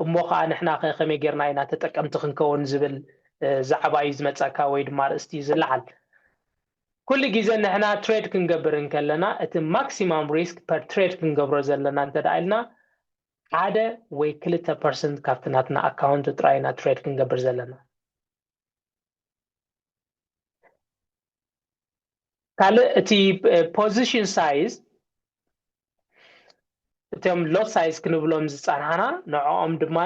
እሞ ከዓ ንሕና ከ ከመይ ጌርና ኢና ተጠቀምቲ ክንከውን ዝብል ዛዕባ እዩ ዝመፀካ ወይ ድማ ርእስቲ እዩ ዝለዓል። ኩሉ ግዜ ንሕና ትሬድ ክንገብር እንከለና እቲ ማክሲማም ሪስክ ፐር ትሬድ ክንገብሮ ዘለና እንተ ደኣ ኢልና ሓደ ወይ ክልተ ፐርሰንት ካብቲ ናትና ኣካውንት ጥራይ ኢና ትሬድ ክንገብር ዘለና። ካልእ እቲ ፖዚሽን ሳይዝ እቶም ሎት ሳይዝ ክንብሎም ዝፀናሕና ንዕኦም ድማ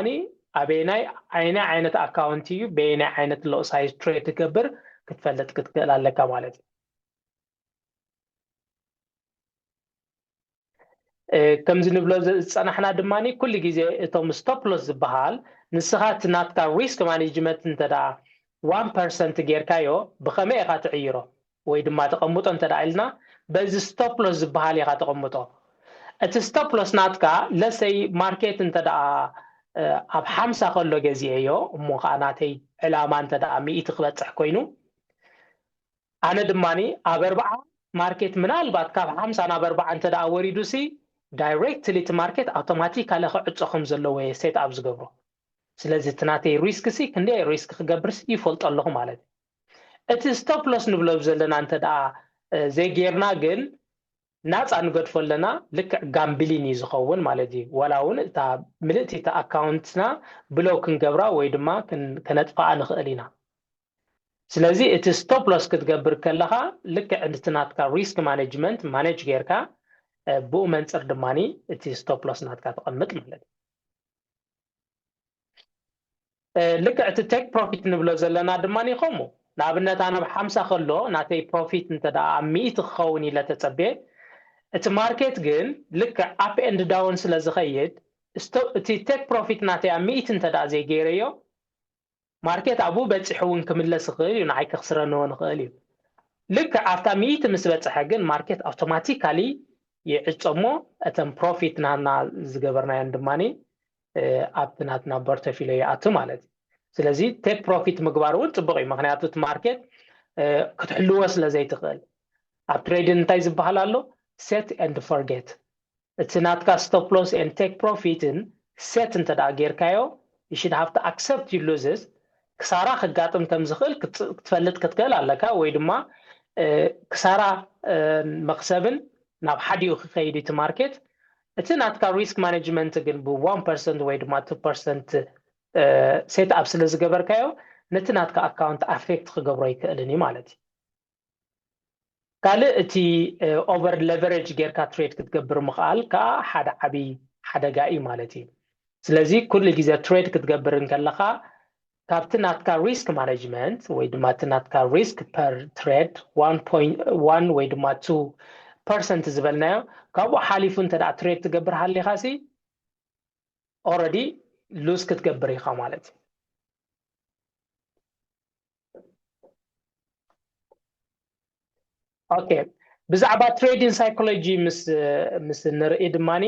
ኣበየናይ ኣይናይ ዓይነት ኣካውንት እዩ በየናይ ዓይነት ሎት ሳይዝ ትሬድ ትገብር ክትፈልጥ ክትክእል ኣለካ ማለት እዩ። ከምዚ ንብሎ ዝፀናሕና ድማ ኩሉ ግዜ እቶም ስቶፕ ሎስ ዝበሃል ንስኻ እቲ ናትካ ሪስክ ማኔጅመንት እንተ ደኣ ዋን ፐርሰንት ጌርካዮ ብኸመይ ኢኻ ትዕይሮ ወይ ድማ ተቐምጦ እንተ ደኣ ኢልና በዚ ስቶፕ ሎስ ዝበሃል ኢኻ ተቐምጦ። እቲ ስቶፕ ሎስ ናትካ ለሰይ ማርኬት እንተ ደኣ ኣብ ሓምሳ ከሎ ገዚኤዮ እሞ ከዓ ናተይ ዕላማ እንተ ደኣ ሚእቲ ክበፅሕ ኮይኑ ኣነ ድማ ኣብ ኣርባዓ ማርኬት ምናልባት ካብ ሓምሳ ናብ ኣርባዓ እንተ ደኣ ወሪዱ ሲ ዳይሬክትሊ እቲ ማርኬት ኣውቶማቲካሊ ክዕፆ ከም ዘለዎ እየ ሴት ኣፕ ዝገብሮ። ስለዚ እቲ ናተይ ሪስክ ሲ ክንደይ ሪስክ ክገብርስ ይፈልጦ ኣለኹ ማለት እዩ። እቲ ስቶፕ ሎስ ንብሎ ዘለና እንተ ደኣ ዘይጌርና ግን ናፃ ንገድፎ ኣለና ልክዕ ጋምብሊን እዩ ዝኸውን ማለት እዩ። ዋላ እውን እታ ምልእቲ እታ ኣካውንትና ብለው ክንገብራ ወይ ድማ ከነጥፋኣ ንኽእል ኢና። ስለዚ እቲ ስቶፕ ሎስ ክትገብር ከለኻ ልክዕ እቲ ናትካ ሪስክ ማኔጅመንት ማኔጅ ጌርካ ብኡ መንፅር ድማ እቲ ስቶፕ ሎስ ናትካ ተቐምጥ ማለት እዩ። ልክዕ እቲ ቴክ ፕሮፊት ንብሎ ዘለና ድማ ከምኡ ንኣብነት ኣነ ብ ሓምሳ ከሎ ናተይ ፕሮፊት እንተ ኣብ ሚእቲ ክኸውን ኢለ ተፀቤ እቲ ማርኬት ግን ልክዕ ኣፕ ኤንድ ዳውን ስለ ዝኸይድ እቲ ቴክ ፕሮፊት ናተይ ኣብ ሚእቲ እንተ ዘይገይረዮ ማርኬት ኣብኡ በፂሑ እውን ክምለስ ይኽእል እዩ፣ ንዓይ ከኽስረኒ እውን ይኽእል እዩ። ልክዕ ኣብታ ሚእቲ ምስ በፅሐ ግን ማርኬት ኣውቶማቲካሊ ይዕፆ እሞ እተን ፕሮፊት ናትና ዝገበርናየን ድማ ኣብቲ ናትና ፖርቶፊልዮ ይኣቱ ማለት እዩ። ስለዚ ቴክ ፕሮፊት ምግባር እውን ፅቡቅ እዩ፣ ምክንያቱ እቲ ማርኬት ክትሕልዎ ስለ ዘይትኽእል። ኣብ ትሬድን እንታይ ዝበሃል ኣሎ? ሴት ኤንድ ፎርጌት። እቲ ናትካ ስቶፕ ሎስ ኤንድ ቴክ ፕሮፊትን ሴት እንተ ደኣ ጌርካዮ፣ you should have to accept you loses። ክሳራ ክጋጥም ከም ዝኽእል ክትፈልጥ ክትክእል ኣለካ፣ ወይ ድማ ክሳራ መክሰብን ናብ ሓዲኡ ክኸይድ እቲ ማርኬት። እቲ ናትካ ሪስክ ማኔጅመንት ግን ብ one percent ወይ ድማ two percent ሴት ኣፕ ስለ ዝገበርካዮ፣ ነቲ ናትካ ኣካውንት ኣፌክት ክገብሮ ይክእልን እዩ ማለት እዩ። ካልእ እቲ ኦቨር ሌቨሬጅ ጌርካ ትሬድ ክትገብር ምኽኣል ከዓ ሓደ ዓብዪ ሓደጋ እዩ ማለት እዩ። ስለዚ ኩሉ ግዜ ትሬድ ክትገብር እንከለኻ ካብቲ ናትካ ሪስክ ማኔጅመንት ወይ ድማ እቲ ናትካ ሪስክ ፐር ትሬድ one ወይ ድማ two percent ዝበልናዮ ካብኡ ሓሊፉ እንተ ደኣ ትሬድ ትገብር ሃሊኻ ሲ ኦረዲ ሉዝ ክትገብር ኢኻ ማለት እዩ። ኦኬ፣ ብዛዕባ ትሬዲንግ ሳይኮሎጂ ምስ ምስ ንርኢ ድማኒ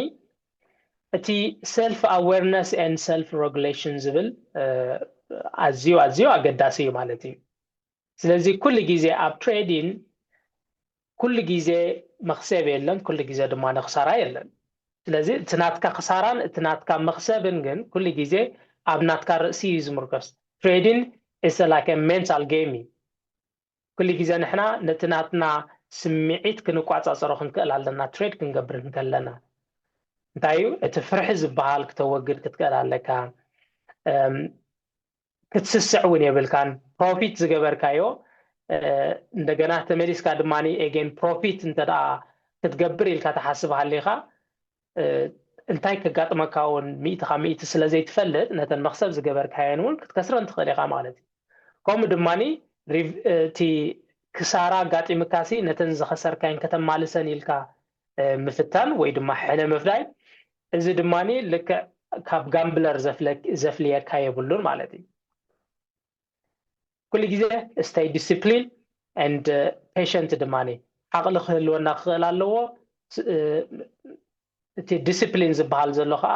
እቲ ሰልፍ ኣዌርነስ ኤንድ ሰልፍ ሬጉሌሽን ዝብል ኣዝዩ ኣዝዩ ኣገዳሲ እዩ ማለት እዩ። ስለዚ ኩሉ ግዜ ኣብ ትሬዲንግ ኩሉ ግዜ መኽሰብ የለን፣ ኩሉ ግዜ ድማ ንኽሳራ የለን። ስለዚ እቲ ናትካ ክሳራን እቲ ናትካ መኽሰብን ግን ኩሉ ግዜ ኣብ ናትካ ርእሲ እዩ ዝምርኮስ። ትሬዲንግ ኢስ ላይክ ሜንታል ጌም እዩ። ኩሉ ግዜ ንሕና ነቲ ናትና ስምዒት ክንቋጻጸሮ ክንክእል ኣለና፣ ትሬድ ክንገብር እንከለና። እንታይ እዩ እቲ ፍርሒ ዝበሃል ክተወግድ ክትክእል ኣለካ። ክትስስዕ እውን የብልካን። ፕሮፊት ዝገበርካዮ እንደገና ተመሊስካ ድማ ኤጌን ፕሮፊት እንተ ክትገብር ኢልካ ትሓስብ ሃሊኻ እንታይ ከጋጥመካ እውን ሚእቲ ካብ ሚእቲ ስለ ዘይትፈልጥ ነተን መክሰብ ዝገበርካየን እውን ክትከስረን ትኽእል ኢኻ ማለት እዩ። ከምኡ ድማ እቲ ክሳራ ኣጋጢምካሲ ነተን ዝኸሰርካየን ከተማልሰን ኢልካ ምፍታን ወይ ድማ ሕነ ምፍዳይ፣ እዚ ድማ ልክዕ ካብ ጋምብለር ዘፍልየካ የብሉን ማለት እዩ። ኩሉ ግዜ stay discipline and patient ድማ ዓቕሊ ክህልወና ክኽእል ኣለዎ። እቲ ዲስፕሊን ዝበሃል ዘሎ ከዓ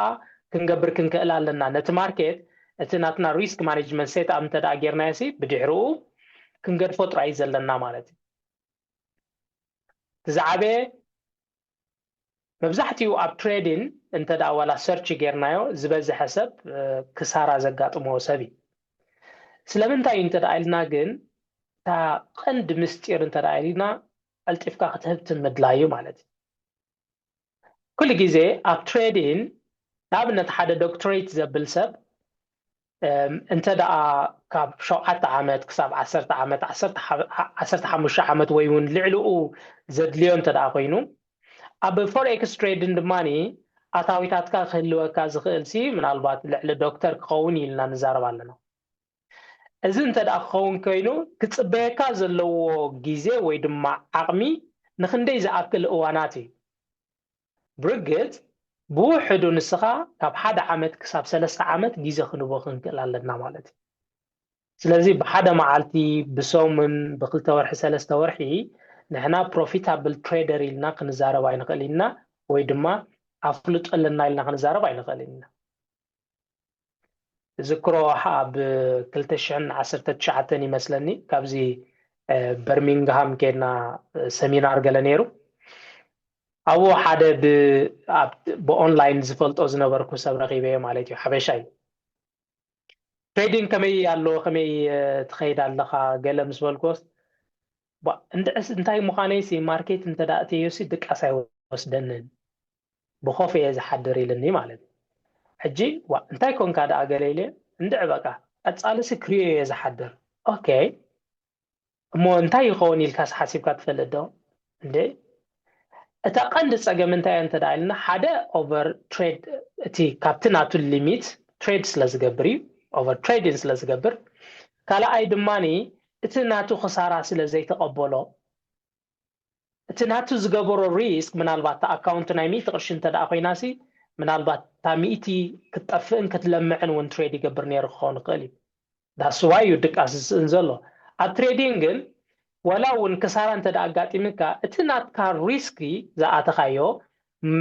ክንገብር ክንክእል ኣለና። ነቲ ማርኬት እቲ ናትና ሪስክ ማኔጅመንት ሴት ኣፕ እንተ ጌርናዮ ሲ ብድሕሪኡ ክንገድፎ ጥራይ ዘለና ማለት እዩ። እቲ ዝዓበየ መብዛሕትኡ ኣብ ትሬዲን እንተ ደኣ ዋላ ሰርች ጌርናዮ ዝበዝሐ ሰብ ክሳራ ዘጋጥሞ ሰብ እዩ። ስለምንታይ እዩ እንተ ደኣ ኢልና ግን እታ ቀንዲ ምስጢር እንተ ደኣ ኢልና ቀልጢፍካ ክትህብትን ምድላይ እዩ ማለት እዩ። ኩሉ ግዜ ኣብ ትሬዲን ንኣብነት ሓደ ዶክትሬት ዘብል ሰብ እንተ ደኣ ካብ ሸውዓተ ዓመት ክሳብ ዓሰርተ ዓመት ዓሰርተ ሓሙሽተ ዓመት ወይ እውን ልዕሊኡ ዘድልዮ እንተ ደኣ ኮይኑ ኣብ ፎሬክስ ትሬድን ድማ ኣታዊታትካ ክህልወካ ዝኽእል ሲ ምናልባት ልዕሊ ዶክተር ክኸውን ኢልና ንዛረብ ኣለና። እዚ እንተ ደኣ ክኸውን ኮይኑ ክፅበየካ ዘለዎ ግዜ ወይ ድማ ዓቕሚ ንክንደይ ዝኣክል እዋናት እዩ? ብርግጽ ብውሕዱ ንስኻ ካብ ሓደ ዓመት ክሳብ ሰለስተ ዓመት ግዜ ክንቦ ክንክእል ኣለና ማለት እዩ። ስለዚ ብሓደ መዓልቲ፣ ብሰሙን፣ ብክልተ ወርሒ፣ ሰለስተ ወርሒ ንሕና ፕሮፊታብል ትሬደር ኢልና ክንዛረብ ኣይንኽእል ኢና ወይ ድማ ኣፍልጦ ኣለና ኢልና ክንዛረብ ኣይንኽእል ኢና። ዝክሮ ኣብ ክልተ ሽሕን ዓሰርተ ትሽዓተን ይመስለኒ ካብዚ በርሚንግሃም ኬድና ሰሚናር ገለ ነይሩ። ኣብኡ ሓደ ብኦንላይን ዝፈልጦ ዝነበርኩ ሰብ ረኺበዮ ማለት እዩ። ሓበሻ እዩ። ትሬዲንግ ከመይ ኣሎ፣ ከመይ ትኸይድ ኣለኻ ገለ ምስ በልኩስ እንድዕስ እንታይ ምዃነይሲ ማርኬት እንተ ደኣ እተዮሲ ድቃስ ኣይወስደንን ብኾፍ እየ ዝሓድር ኢልኒ ማለት እዩ። ሕጂ ዋ እንታይ ኮንካ ደኣ ገለ ኢለ እንድዕ በቃ ቀጻልሲ ክሪዮ እየ ዝሓድር። ኦኬ እሞ እንታይ ይኸውን ኢልካስ ሓሲብካ ትፈልጥ ዶ? እንዴ እታ ቀንዲ ጸገም እንታይ እያ እንተ ደኣ ኢልና ሓደ ኦቨር ትሬድ እቲ ካብቲ ናቱ ሊሚት ትሬድ ስለ ዝገብር እዩ። ኦቨር ትሬዲን ስለ ዝገብር ካልኣይ ድማኒ እቲ ናቱ ክሳራ ስለ ዘይተቐበሎ እቲ ናቱ ዝገበሮ ሪስክ ምናልባት እታ ኣካውንቱ ናይ ሚእቲ ቅርሺ እንተ ደኣ ኮይናሲ ምናልባት እታ ሚእቲ ክትጠፍእን ክትለምዕን እውን ትሬድ ይገብር ነይሩ ክኸውን ይኽእል እዩ። that's why እዩ ድቃስ ዝስእን ዘሎ። ኣብ trading ግን ዋላ እውን ክሳራ እንተ ኣጋጢምካ እቲ ናትካ risk ዝኣተኻዮ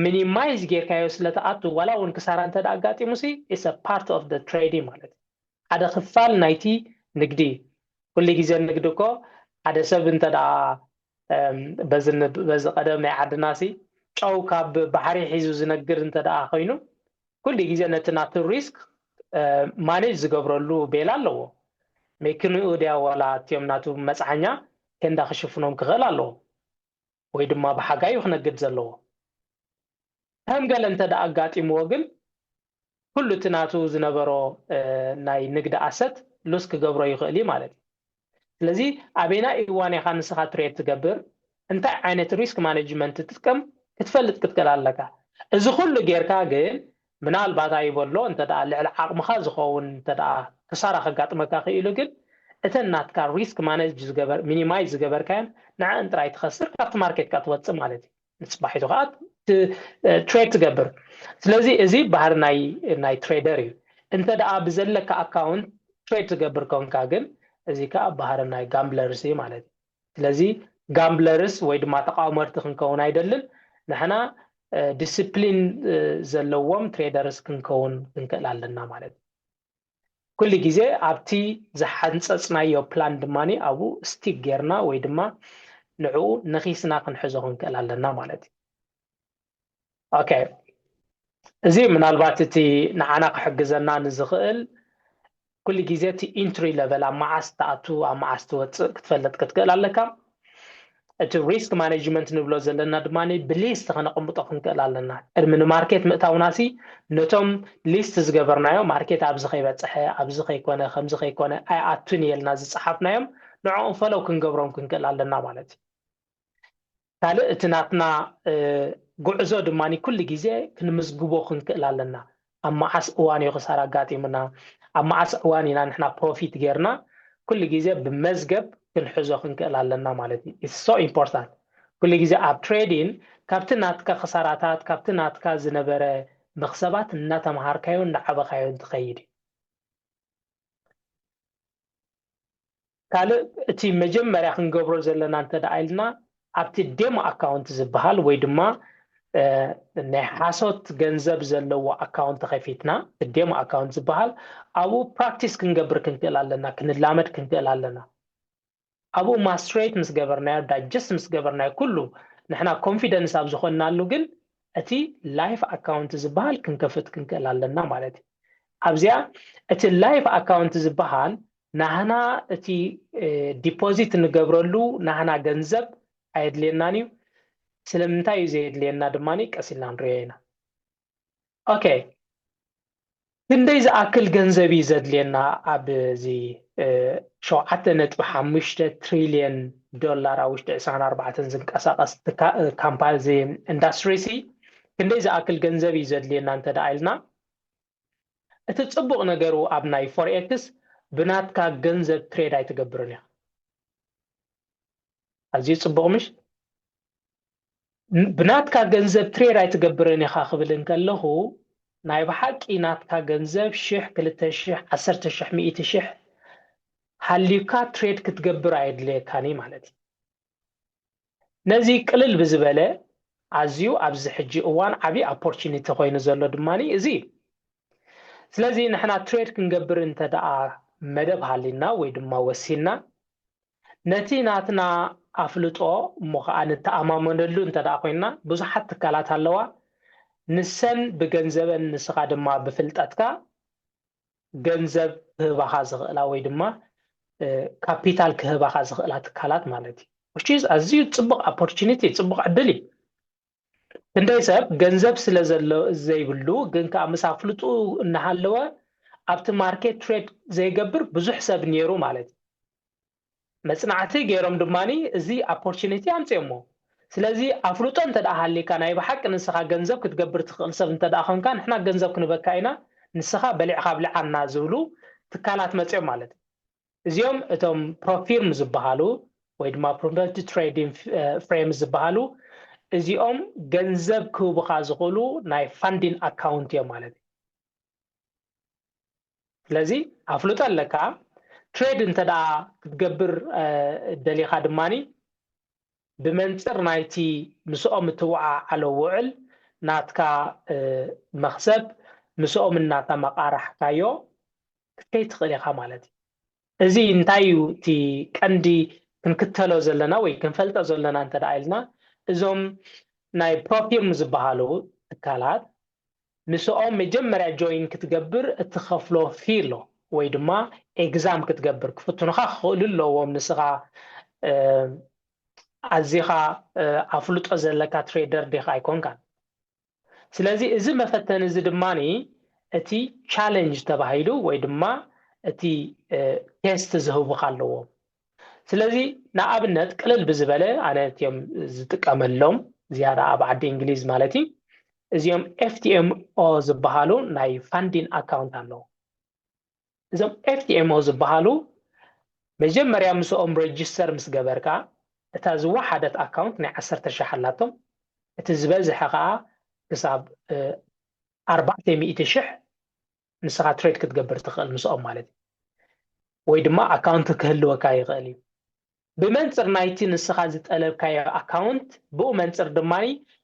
minimize ጌርካዮ ስለ ትኣቱ ዋላ እውን ክሳራ እንተ ኣጋጢሙ ሲ it's a part of the trading ማለት እዩ። ሓደ ክፋል ናይቲ ንግዲ። ኩሉ ግዜ ንግዲ እኮ ሓደ ሰብ እንተ ደኣ በዚ ቀደም ናይ ዓድና ሲ ጨው ካብ ባሕሪ ሒዙ ዝነግር እንተ ደኣ ኮይኑ ኩሉ ግዜ ነቲ ናቱ risk manage ዝገብረሉ ቤላ ኣለዎ። መኪንኡ ድያ ዋላ እትዮም ናቱ መፅዓኛ ኬንዳ ክሽፍኖም ክኽእል ኣለዎ። ወይ ድማ ብሓጋይ እዩ ክነግድ ዘለዎ። ከም ገለ እንተ ደኣ ኣጋጢምዎ ግን ኩሉ እቲ ናቱ ዝነበሮ ናይ ንግዲ asset lose ክገብሮ ይኽእል እዩ ማለት እዩ። ስለዚ ኣበይና እዋን ኢኻ ንስኻ trade ትገብር እንታይ ዓይነት risk management ትጥቀም ክትፈልጥ ክትክእል ኣለካ። እዚ ኩሉ ጌርካ ግን ምናልባት ኣይበሎ እንተ ደኣ ልዕሊ ዓቕምኻ ዝኸውን እንተ ደኣ ክሳራ ከጋጥመካ ክኢሉ ግን እተን ናትካ risk manage ዝገበር minimize ዝገበርካየን ንዐን ጥራይ ትኸስር ካብቲ ማርኬት ካ ትወፅእ ማለት እዩ። ንፅባሒቱ ከዓ trade ትገብር። ስለዚ እዚ ባህሪ ናይ ናይ trader እዩ። እንተ ደኣ ብዘለካ account trade ትገብር ኮንካ ግን እዚ ከዓ ባህሪ ናይ gamblers እዩ ማለት እዩ። ስለዚ gamblers ወይ ድማ ተቃወመርቲ ክንከውን ኣይደልን። ንሕና discipline ዘለዎም traders ክንከውን ክንክእል ኣለና ማለት እዩ። ኩሉ ግዜ ኣብቲ ዝሓንፀፅናዮ plan ድማ ኣብኡ stick ጌርና ወይ ድማ ንዕኡ ነኺስና ክንሕዞ ክንክእል ኣለና ማለት እዩ። okay እዚ ምናልባት እቲ ንዓና ክሕግዘና ንዝኽእል ኩሉ ግዜ እቲ entry level ኣብ መዓስ ትኣቱ ኣብ መዓስ ትወፅእ ክትፈልጥ ክትክእል ኣለካ። እቲ risk management ንብሎ ዘለና ድማ ብ list ከነቕምጦ ክንክእል ኣለና። ቅድሚ ን market ምእታውና ሲ ነቶም list ዝገበርናዮ market ኣብዚ ከይበፀሐ ኣብዚ ከይኮነ ከምዚ ከይኮነ ኣይኣቱን እየ ኢልና ዝፀሓፍናዮም ንዕኦም follow ክንገብሮም ክንክእል ኣለና ማለት እዩ። ካልእ እቲ ናትና ጉዕዞ ድማ ኩሉ ግዜ ክንምዝግቦ ክንክእል ኣለና። ኣብ መዓስ እዋን እዩ ክሳራ ኣጋጢሙና፣ ኣብ መዓስ እዋን ኢና ንሕና profit ጌርና ኩሉ ግዜ ብመዝገብ ክንሕዞ ክንክእል ኣለና ማለት እዩ። It's so important። ኩሉ ግዜ ኣብ trading ካብቲ ናትካ ክሳራታት ካብቲ ናትካ ዝነበረ መኽሰባት እናተምሃርካዮ እናዓበኻዮ እንትኸይድ እዩ። ካልእ እቲ መጀመርያ ክንገብሮ ዘለና እንተ ደኣ ኢልና ኣብቲ demo account ዝበሃል ወይ ድማ ናይ ሓሶት ገንዘብ ዘለዎ account ከፊትና እቲ demo account ዝበሃል ኣብኡ practice ክንገብር ክንክእል ኣለና፣ ክንላመድ ክንክእል ኣለና። ኣብኡ masterate ምስ ገበርናዮ digest ምስ ገበርናዮ ኩሉ ንሕና confidence ኣብ ዝኾንናሉ ግን እቲ live account ዝበሃል ክንከፍት ክንክእል ኣለና ማለት እዩ። ኣብዚኣ እቲ live account ዝበሃል ናህና እቲ deposit ንገብረሉ ናህና ገንዘብ ኣየድልየናን እዩ። ስለምንታይ እዩ ዘየድልየና ድማ ቀስ ኢልና ንሪኦ ኢና። okay ክንደይ ዝኣክል ገንዘብ እዩ ዘድልየና ኣብዚ ሸውዓተ ነጥቢ ሓሙሽተ trillion ዶላር ኣብ ውሽጢ ዕስራን ኣርባዕተን ዝንቀሳቐስ industry ሲ ክንደይ ዝኣክል ገንዘብ እዩ ዘድልየና እንተ ደኣ ኢልና እቲ ፅቡቕ ነገሩ ኣብ ናይ forex ብናትካ ገንዘብ trade ኣይትገብርን ኢኻ። ኣዝዩ ፅቡቕ ምሽ? ብናትካ ገንዘብ trade ኣይትገብርን ኢኻ ክብል እንከለኹ ናይ ብሓቂ ናትካ ገንዘብ ሽሕ ክልተ ሽሕ ዓሰርተ ሽሕ ሚእቲ ሽሕ ሃልዩካ trade ክትገብር ኣየድልየካን እዩ ማለት እዩ። ነዚ ቅልል ብዝበለ ኣዝዩ ኣብዚ ሕጂ እዋን ዓብዪ opportunity ኮይኑ ዘሎ ድማ እዚ እዩ። ስለዚ ንሕና trade ክንገብር እንተ ደኣ መደብ ሃሊና ወይ ድማ ወሲንና ነቲ ናትና ኣፍልጦ እሞ ከዓ ንተኣማመነሉ እንተ ደኣ ኮይንና ብዙሓት ትካላት ኣለዋ። ንሰን ብገንዘበን ንስኻ ድማ ብፍልጠትካ ገንዘብ ክህባኻ ዝኽእላ ወይ ድማ ካፒታል ክህባኻ ዝኽእላ ትካላት ማለት እዩ። Which is ኣዝዩ ፅቡቕ opportunity ፅቡቕ ዕድል እዩ። ክንደይ ሰብ ገንዘብ ስለ ዘሎ ዘይብሉ ግን ከዓ ምስ ኣፍልጡ እናሃለወ ኣብቲ market trade ዘይገብር ብዙሕ ሰብ ነይሩ ማለት እዩ። መፅናዕቲ ገይሮም ድማ እዚ opportunity ኣምፅኦሞ። ስለዚ ኣፍልጦ እንተ ደኣ ሃሊካ ናይ ብሓቂ ንስኻ ገንዘብ ክትገብር ትኽእል ሰብ እንተ ደኣ ኮንካ ንሕና ገንዘብ ክንበካ ኢና ንስኻ በሊዕኻ ኣብልዓና ዝብሉ ትካላት መፅኦም ማለት እዩ። እዚኦም እቶም pro firm ዝበሃሉ ወይ ድማ proprietary trading firm ዝበሃሉ እዚኦም ገንዘብ ክህቡኻ ዝኽእሉ ናይ funding account እዮም ማለት እዩ። ስለዚ ኣፍልጦ ኣለካ ትሬድ እንተ ደኣ ክትገብር ደሊኻ ድማኒ ብመንፅር ናይቲ ምስኦም እትወዓዓሎ ውዕል ናትካ መኽሰብ ምስኦም እናተመቓራሕካዮ ክትከይ ትኽእል ኢኻ ማለት እዩ። እዚ እንታይ እዩ እቲ ቀንዲ ክንክተሎ ዘለና ወይ ክንፈልጦ ዘለና እንተ ደኣ ኢልና እዞም ናይ ፕሮፊርም ዝበሃሉ ትካላት ምስኦም መጀመርያ ጆይን ክትገብር እትኸፍሎ ፊ ኣሎ ወይ ድማ ኤግዛም ክትገብር ክፍትኑኻ ክኽእሉ ኣለዎም። ንስኻ ኣዚኻ ኣፍልጦ ዘለካ ትሬደር ዲኻ ኣይኮንካን። ስለዚ እዚ መፈተኒ እዚ ድማ እቲ ቻለንጅ ተባሂሉ ወይ ድማ እቲ ቴስት ዝህቡኻ ኣለዎም። ስለዚ ንኣብነት ቅልል ብዝበለ ኣነ እትዮም ዝጥቀመሎም ዝያዳ ኣብ ዓዲ እንግሊዝ ማለት እዩ። እዚኦም ኤፍቲኤምኦ ዝበሃሉ ናይ ፋንዲን ኣካውንት ኣለዉ። እዞም ኤፍቲኤምኦ ዝበሃሉ መጀመርያ ምስኦም ሬጅስተር ምስ ገበርካ እታ ዝወሓደት ኣካውንት ናይ ዓሰርተ ሺሕ ኣላቶም። እቲ ዝበዝሐ ከዓ ክሳብ ኣርባዕተ ሚእቲ ሽሕ ንስኻ ትሬድ ክትገብር ትኽእል ምስኦም ማለት እዩ። ወይ ድማ ኣካውንት ክህልወካ ይኽእል እዩ። ብመንፅር ናይቲ ንስኻ ዝጠለብካዮ ኣካውንት ብኡ መንፅር ድማ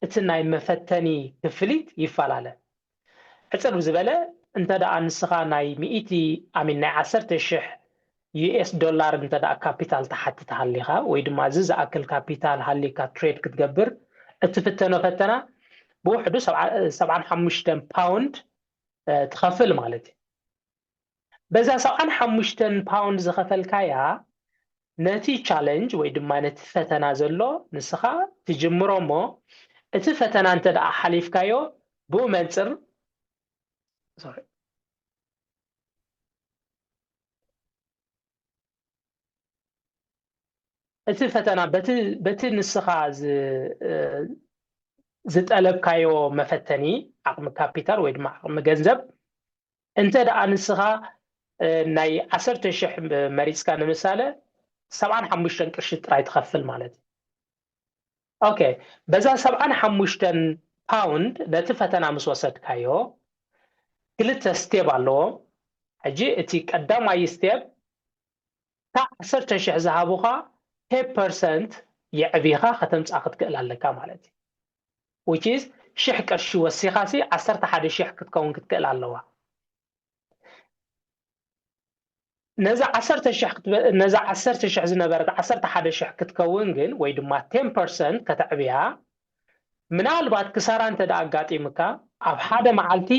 እቲ ናይ መፈተኒ ክፍሊት ይፈላለ። ሕፅር ዝበለ እንተ ደኣ ንስኻ ናይ ሚእቲ ኣሚን ናይ ዓሰርተ ሽሕ ዩኤስ ዶላር እንተ ደኣ ካፒታል ትሓትት ሃሊኻ ወይ ድማ እዚ ዝኣክል ካፒታል ሃሊካ ትሬድ ክትገብር እትፍተኖ ፈተና ብውሕዱ ሰብዓን ሓሙሽተን ፓውንድ ትኸፍል ማለት እዩ። በዛ ሰብዓን ሓሙሽተን ፓውንድ ዝኸፈልካያ ነቲ ቻለንጅ ወይ ድማ ነቲ ፈተና ዘሎ ንስኻ ትጅምሮ እሞ እቲ ፈተና እንተ ደኣ ሓሊፍካዮ ብኡ መንፅር እቲ ፈተና በቲ ንስኻ ዝጠለብካዮ መፈተኒ ዓቕሚ ካፒታል ወይ ድማ ዓቕሚ ገንዘብ እንተ ደኣ ንስኻ ናይ ዓሰርተ ሽሕ መሪፅካ ንምሳለ ሰብዓን ሓሙሽተን ቅርሺ ጥራይ ትኸፍል ማለት እዩ። ኦኬ፣ በዛ ሰብዓን ሓሙሽተን ፓውንድ ነቲ ፈተና ምስ ወሰድካዮ ክልተ ስቴፕ ኣለዎ። ሕጂ እቲ ቀዳማይ ስቴፕ ካብ ዓሰርተ ሽሕ ዝሃቡኻ ቴን ፐርሰንት የዕቢኻ ከተምፅኣ ክትክእል ኣለካ ማለት እዩ። ዊች ኢዝ ሽሕ ቅርሺ ወሲኻ ሲ ዓሰርተ ሓደ ሽሕ ክትከውን ክትክእል ኣለዋ። ነዛ ዓሰርተ ሽሕ ክትበ- ነዛ ዓሰርተ ሽሕ ዝነበረት ዓሰርተ ሓደ ሽሕ ክትከውን ግን ወይ ድማ ቴን ፐርሰንት ከተዕብያ ምናልባት ክሳራ እንተ ደኣ ኣጋጢምካ ኣብ ሓደ መዓልቲ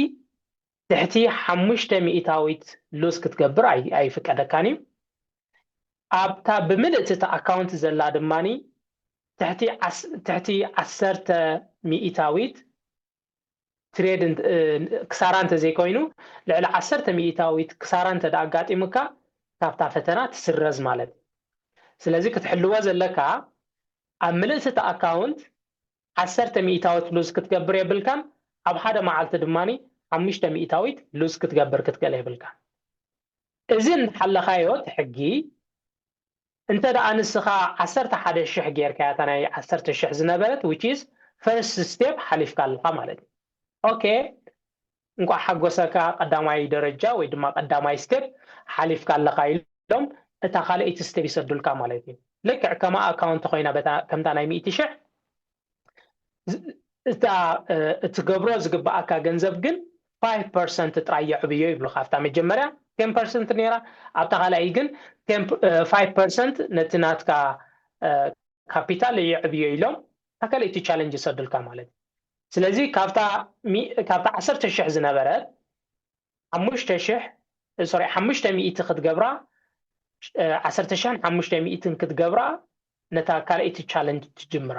ትሕቲ ሓሙሽተ ሚእታዊት ሉዝ ክትገብር ኣይ- ኣይፍቀደካን እዩ። ኣብታ ብምልእቲ እቲ ኣካውንት ዘላ ድማኒ ትሕቲ ዓስ- ትሕቲ ዓሰርተ ሚእታዊት ትሬድ እንት- እ፣ ክሳራ እንተዘይኮይኑ ልዕሊ ዓሰርተ ሚእታዊት ክሳራ እንተ ደኣ ኣጋጢሙካ ካብታ ፈተና ትስረዝ ማለት እዩ። ስለዚ ክትሕልዎ ዘለካ ኣብ ምልእቲ እቲ ኣካውንት ዓሰርተ ሚእታዊት ሉዝ ክትገብር የብልካን። ኣብ ሓደ መዓልቲ ድማ ሓሙሽተ ሚእታዊት ሉዝ ክትገብር ክትክእል የብልካን። እዚ እንዳሓለኻዮ እቲ ሕጊ እንተ ደኣ ንስኻ ዓሰርተ ሓደ ሽሕ ጌርካያ እታ ናይ ዓሰርተ ሽሕ ዝነበረት which is first step ሓሊፍካ ኣለኻ ማለት እዩ። ኦኬ እንቋዕ ሓጎሰካ ቀዳማይ ደረጃ ወይ ድማ ቀዳማይ ስቴፕ ሓሊፍካ ኣለኻ ኢሎም እታ ካልኣይቲ ስቴፕ ይሰዱልካ ማለት እዩ። ልክዕ ከማ ኣካውንት ኮይና በታ- ከምታ ናይ ሚእቲ ሽሕ ዝ- እታ እ፣ እትገብሮ ዝግብኣካ ገንዘብ ግን ፋይቭ ፐርሰንት ጥራይ የዕብዮ ይብሉካ። ኣብታ መጀመርያ ቴን ፐርሰንት ነይራ፣ ኣብታ ካልኣይ ግን ቴን እ፣ ፋይቭ ፐርሰንት ነቲ ናትካ እ፣ ካፒታል የዕብዮ ኢሎም እታ ካልኣይቲ ቻለንጅ ይሰዱልካ ማለት እዩ። ስለዚ ካብታ ሚ- ካብታ ዓሰርተ ሽሕ ዝነበረት ሓሙሽተ ሽሕ ሶሪ ሓሙሽተ ሚእቲ ክትገብራ እ፣ ዓሰርተ ሽሕን ሓሙሽተ ሚእትን ክትገብራ ነታ ካልኣይቲ ቻለንጅ ትጅምራ።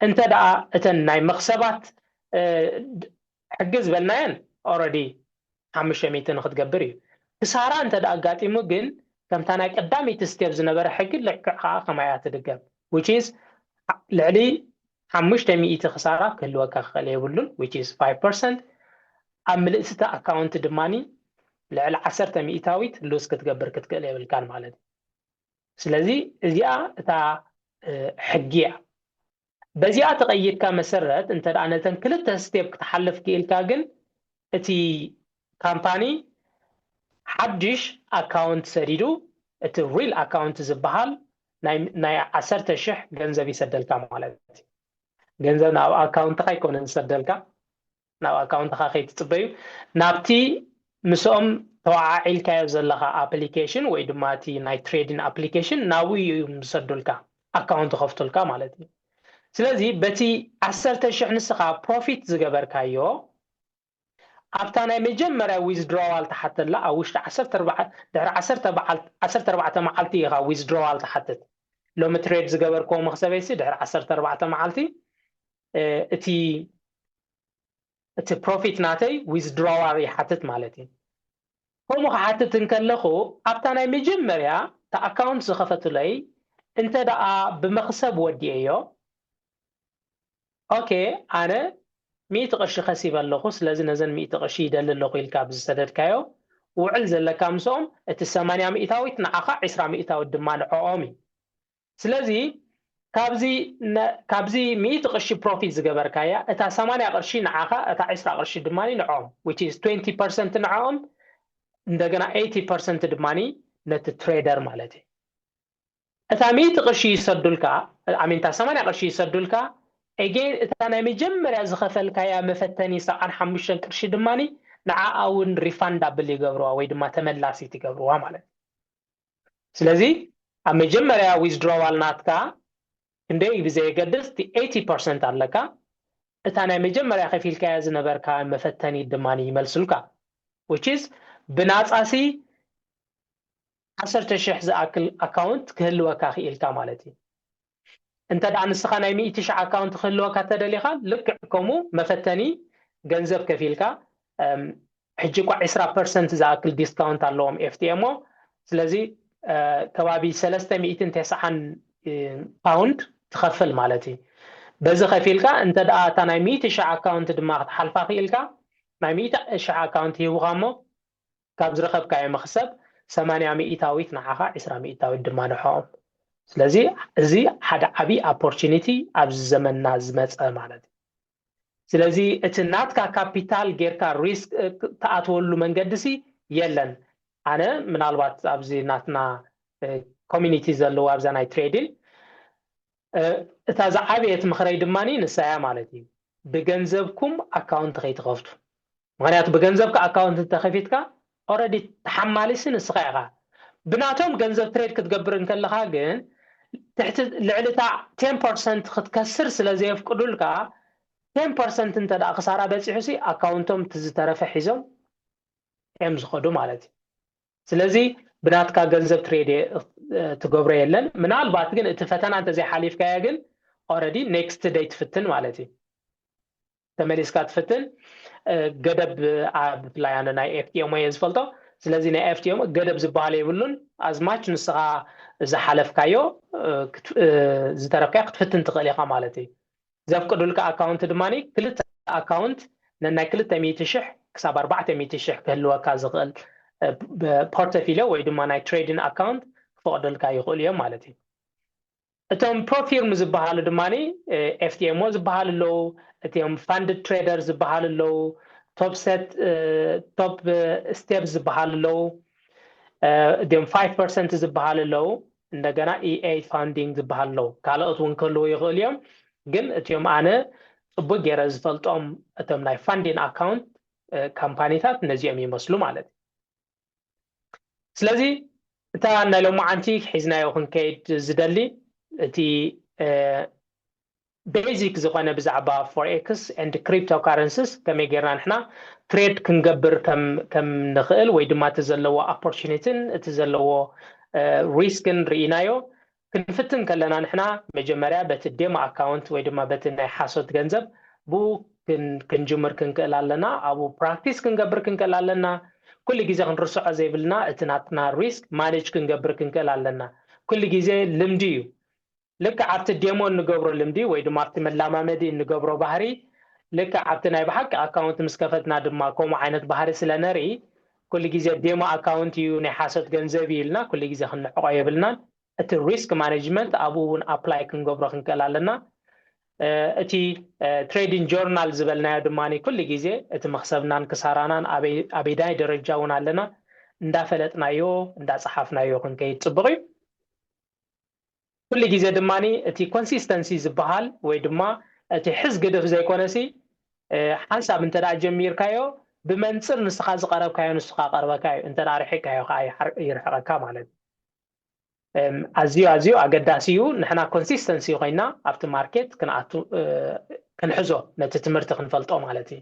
እንተ ደኣ እተን ናይ መኽሰባት እ፣ ድ- ሕጊ ዝበልናየን ኦረዲ ሓሙሽተ ሚእቲ ንክትገብር እዩ። ክሳራ እንተ ደኣ ኣጋጢሙ ግን ከምታ ናይ ቀዳመይቲ ስቴፕ ዝነበረ ሕጊ ልክዕ ከዓ ከማያ ትድገም which is ልዕሊ ሓሙሽተ ሚእቲ ክሳራ ክህልወካ ክኽእል የብሉን which is ፋይቭ ፐርሰንት። ኣብ ምልእቲ እቲ ኣካውንት ድማ ልዕሊ ዓሰርተ ሚእታዊት ሉዝ ክትገብር ክትክእል የብልካን ማለት እዩ። ስለዚ እዚኣ እታ እ፣ ሕጊ እያ። በዚኣ ተቐይድካ መሰረት እንተ ደኣ ነተን ክልተ ስቴፕ ክትሓልፍ ክኢልካ ግን እቲ ካምፓኒ ሓድሽ ኣካውንት ሰዲዱ እቲ real account ዝበሃል ናይ ዓሰርተ ሽሕ ገንዘብ ይሰደልካ ማለት እዩ። ገንዘብ ናብ ኣካውንትካ ኣይኮነን ዝሰደልካ፣ ናብ ኣካውንትካ ከይትፅበዩ፣ ናብቲ ምስኦም ተወዓዒልካዮ ዘለካ application ወይ ድማ እቲ ናይ trading application ናብኡ እዮም ዝሰዱልካ፣ ኣካውንት ከፍቱልካ ማለት እዩ። ስለዚ በቲ ዓሰርተ ሽሕ ንስኻ profit ዝገበርካዮ ኣብታ ናይ መጀመርያ withdrawal ትሓተላ ኣብ ውሽጢ ዓሰርተ ኣርባዕተ ድሕሪ ዓሰርተ ኣርባዕተ መዓልቲ ኢኻ withdrawal ትሓትት። ሎሚ trade ዝገበርክዎ መክሰበይሲ ድሕሪ ዓሰርተ ኣርባዕተ መዓልቲ እቲ እቲ profit ናተይ withdrawal ይሓትት ማለት እዩ። ከምኡ ክሓትት እንከለኹ ኣብታ ናይ መጀመርያ እቲ ኣካውንት ዝኸፈቱለይ እንተ ደኣ ብመኽሰብ ወዲኤዮ፣ okay ኣነ ሚእቲ ቅርሺ ከሲበ ኣለኹ፣ ስለዚ ነዘን ሚእቲ ቅርሺ ይደሊ ኣለኹ ኢልካ ብዝሰደድካዮ ውዕል ዘለካ ምስኦም እቲ ሰማንያ ሚእታዊት ንዓኻ ዒስራ ሚእታዊት ድማ ንዕኦም እዩ። ስለዚ ካብዚ ካብዚ ሚእቲ ቅርሺ profit ዝገበርካያ እታ ሰማንያ ቅርሺ ንዓኻ እታ ዒስራ ቅርሺ ድማ ንዕኦም which is twenty percent ንዕኦም እንደገና eighty percent ድማ ነቲ trader ማለት እዩ። እታ ሚእቲ ቅርሺ ይሰዱልካ ኣሚንታ ሰማንያ ቅርሺ ይሰዱልካ again እታ ናይ መጀመርያ ዝኸፈልካያ መፈተኒ ሰብዓን ሓሙሽተን ቅርሺ ድማ ንዓኣ እውን refundable ይገብርዋ ወይ ድማ ተመላሲት ይገብርዋ ማለት እዩ። ስለዚ ኣብ መጀመርያ withdrawal ናትካ ክንደይ ብዘየገድስ እቲ eighty percent ኣለካ እታ ናይ መጀመርያ ከፊልካያ ዝነበርካ መፈተኒ ድማ ይመልሱልካ which is ብናፃሲ ዓሰርተ ሽሕ ዝኣክል ኣካውንት ክህልወካ ክኢልካ ማለት እዩ። እንተ ደኣ ንስኻ ናይ ሚእቲ ሽሕ ኣካውንት ክህልወካ ተደሊኻ ልክዕ ከምኡ መፈተኒ ገንዘብ ከፊልካ ሕጂ እኳ ዒስራ ፐርሰንት ዝኣክል ዲስካውንት ኣለዎም ኤፍቲኤሞ ስለዚ ከባቢ ሰለስተ ሚእትን ተስዓን ፓውንድ ትኸፍል ማለት እዩ። በዚ ከፊልካ እንተ ደኣ እታ ናይ ሚእቲ ሽሕ ኣካውንት ድማ ክትሓልፋ ክኢልካ ናይ ሚእቲ ሽሕ ኣካውንት ይህቡኻ እሞ ካብ ዝረኸብካዮ መኽሰብ ሰማንያ ሚእታዊት ንዓኻ ዒስራ ሚእታዊት ድማ ንዕኦም። ስለዚ እዚ ሓደ ዓብዪ opportunity ኣብዚ ዘመንና ዝመፀ ማለት እዩ። ስለዚ እቲ ናትካ ካፒታል ጌርካ ሪስክ ትኣትወሉ መንገዲ ሲ የለን። ኣነ ምናልባት ኣብዚ ናትና ኮሚኒቲ ዘለዎ ኣብዛ ናይ ትሬዲን እታ ዝዓበየት ምኽረይ ድማ ንሳያ ማለት እዩ። ብገንዘብኩም ኣካውንት ከይትኸፍቱ። ምክንያቱ ብገንዘብካ ኣካውንት እንተኸፊትካ already ተሓማሊሲ ንስኻ ኢኻ። ብናቶም ገንዘብ ትሬድ ክትገብር እንከለኻ ግን ትሕቲ ልዕሊ እታ ten percent ክትከስር ስለ ዘየፍቅዱልካ ten percent እንተ ደኣ ክሳራ በፂሑ ሲ ኣካውንቶም እቲ ዝተረፈ ሒዞም እዮም ዝኸዱ ማለት እዩ። ስለዚ ብናትካ ገንዘብ ትሬድ ትገብሮ የለን። ምናልባት ግን እቲ ፈተና እንተዘይሓሊፍካዮ ግን already next day ትፍትን ማለት እዩ። ተመሊስካ ትፍትን ገደብ ብፍላይ ኣነ ናይ ኤፍቲኤም እየ ዝፈልጦ። ስለዚ ናይ ኤፍቲኤም ገደብ ዝበሃል የብሉን። ኣዝማች ንስኻ ዝሓለፍካዮ ዝተረፍካዮ ክትፍትን ትኽእል ኢኻ ማለት እዩ። ዘፍቅዱልካ ኣካውንት ድማ ክልተ ኣካውንት ነናይ ክልተ ሚእቲ ሽሕ ክሳብ ኣርባዕተ ሚእቲ ሽሕ ክህልወካ ዝኽእል ፖርተፊልዮ ወይ ድማ ናይ ትሬዲን ኣካውንት ክፈቅደልካ ይኽእሉ እዮም ማለት እዩ። እቶም ፕሮፊርም ዝበሃሉ ድማ ኤፍቲኤምኦ ዝበሃሉ ኣለዉ፣ እቲኦም ፋንድድ ትሬደር ዝበሃሉ ኣለዉ፣ ቶፕ ሴት ቶፕ ስቴፕ ዝበሃሉ ኣለዉ፣ እዚኦም ፋይቭ ፐርሰንት ዝበሃሉ ኣለዉ፣ እንደገና ኢኤ ፋንዲንግ ዝበሃሉ ኣለዉ። ካልኦት እውን ክህልዉ ይኽእሉ እዮም፣ ግን እቲኦም ኣነ ፅቡቅ ገይረ ዝፈልጦም እቶም ናይ ፋንዲን ኣካውንት ካምፓኒታት ነዚኦም ይመስሉ ማለት እዩ። ስለዚ እታ ናይ ሎማዓንቲ ሒዝናዮ ክንከይድ ዝደሊ እቲ ቤዚክ ዝኾነ ብዛዕባ ፎሬክስ ኤንድ ክሪፕቶ ካረንሲስ ከመይ ጌርና ንሕና ትሬድ ክንገብር ከም ንኽእል ወይ ድማ እቲ ዘለዎ ኦፖርቹኒቲን እቲ ዘለዎ ሪስክን ርኢናዮ። ክንፍትን ከለና ንሕና መጀመርያ በቲ ዴሞ ኣካውንት ወይ ድማ በቲ ናይ ሓሶት ገንዘብ ብኡ ክንጅምር ክንክእል ኣለና። ኣብኡ ፕራክቲስ ክንገብር ክንክእል ኣለና። ኩሉ ግዜ ክንርስዖ ዘይብልና እቲ ናትና ሪስክ ማኔጅ ክንገብር ክንክእል ኣለና። ኩሉ ግዜ ልምዲ እዩ። ልክዕ ኣብቲ ዴሞ እንገብሮ ልምዲ ወይ ድማ ኣብቲ መላማመዲ እንገብሮ ባህሪ ልክዕ ኣብቲ ናይ ብሓቂ ኣካውንት ምስ ከፈትና ድማ ከምኡ ዓይነት ባህሪ ስለ ነርኢ ኩሉ ግዜ ዴሞ ኣካውንት እዩ ናይ ሓሶት ገንዘብ እዩ ኢልና ኩሉ ግዜ ክንዕቆ የብልናን። እቲ ሪስክ ማኔጅመንት ኣብኡ እውን ኣፕላይ ክንገብሮ ክንክእል ኣለና። እቲ ትሬዲንግ ጆርናል ዝበልናዮ ድማ ኩሉ ግዜ እቲ መክሰብናን ክሳራናን ኣበይዳይ ደረጃ እውን ኣለና እንዳፈለጥናዮ እንዳፀሓፍናዮ ክንከይድ ፅቡቕ እዩ። ኩሉ ግዜ ድማ እቲ ኮንሲስተንሲ ዝበሃል ወይ ድማ እቲ ሕዝ ግድፍ ዘይኮነሲ ሓንሳብ እንተ ጀሚርካዮ ብመንፅር ንስኻ ዝቐረብካዮ ንስኻ ቀርበካ እዩ፣ እንተ ርሒቅካዮ ከዓ ይርሕቀካ ማለት እዩ። ኣዝዩ ኣዝዩ ኣገዳሲ እዩ። ንሕና ኮንሲስተንሲ ኮይና ኣብቲ ማርኬት ክንኣቱ ክንሕዞ ነቲ ትምህርቲ ክንፈልጦ ማለት እዩ።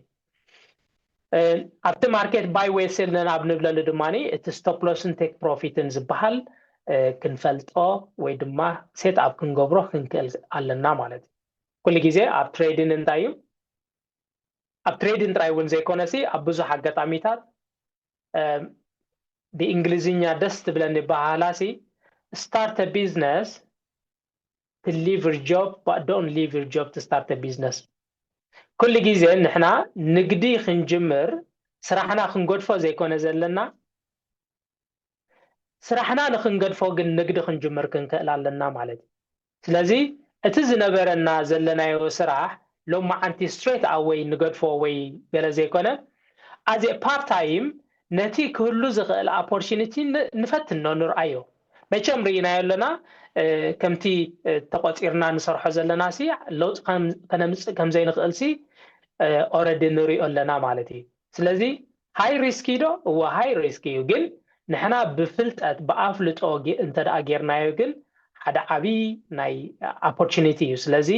ኣብቲ ማርኬት ባይ ወይ ሴል ነን ኣብ ንብለሉ ድማ እቲ ስቶፕ ሎስን ቴክ ፕሮፊትን ዝበሃል ክንፈልጦ ወይ ድማ ሴት ኣፕ ክንገብሮ ክንክእል ኣለና ማለት እዩ። ኩሉ ግዜ ኣብ ትሬድን እንታይ እዩ ኣብ ትሬድን ጥራይ እውን ዘይኮነሲ ኣብ ብዙሕ ኣጋጣሚታት ብእንግሊዝኛ ደስ ትብለኒ በሃላሲ start business to leave your job but don't leave your job to start business። ኩሉ ግዜ ንሕና ንግዲ ክንጅምር ስራሕና ክንገድፎ ዘይኮነ ዘለና ስራሕና ንክንገድፎ ግን ንግዲ ክንጅምር ክንክእል ኣለና ማለት እዩ። ስለዚ እቲ ዝነበረና ዘለናዮ ስራሕ ሎማዓንቲ ስትሬት ኣወይ ንገድፎ ወይ ገለ ዘይኮነ ኣዘ ፓርታይም ነቲ ክህሉ ዝኽእል ኦፖርቹኒቲ ንፈትኖ ንርኣዮ። መቸም ርኢናዮ ኣለና። ከምቲ ተቆፂርና ንሰርሖ ዘለና ሲ ለውጢ ከነምፅእ ከምዘይንኽእል ሲ ኦረዲ ንሪኦ ኣለና ማለት እዩ። ስለዚ ሃይ ሪስኪ ዶ? እወ ሃይ ሪስኪ እዩ። ግን ንሕና ብፍልጠት ብኣፍልጦ እንተ ደኣ ጌርናዮ ግን ሓደ ዓብዪ ናይ ኦፖርቹኒቲ እዩ። ስለዚ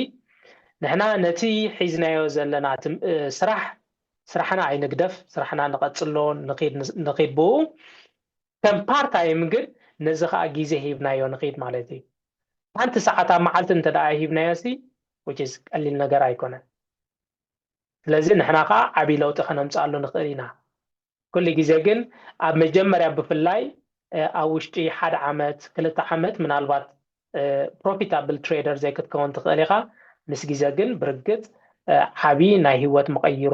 ንሕና ነቲ ሒዝናዮ ዘለና ስራሕ ስራሕና ኣይንግደፍ፣ ስራሕና ንቐጽሎ ንኺድ ብኡ ከም ፓርታይም ግን ነዚ ከዓ ግዜ ሂብናዮ ንኺድ ማለት እዩ። ሓንቲ ሰዓት ኣብ መዓልቲ እንተ ደኣ ሂብናዮ ሲ ቀሊል ነገር ኣይኮነን። ስለዚ ንሕና ከዓ ዓብዪ ለውጢ ከነምፅኣሉ ንኽእል ኢና። ኩሉ ግዜ ግን ኣብ መጀመርያ ብፍላይ ኣብ ውሽጢ ሓደ ዓመት ክልተ ዓመት ምናልባት ፕሮፊታብል ትሬደር ዘይክትከውን ትኽእል ኢኻ። ምስ ግዜ ግን ብርግፅ ዓብዪ ናይ ህይወት መቐይሮ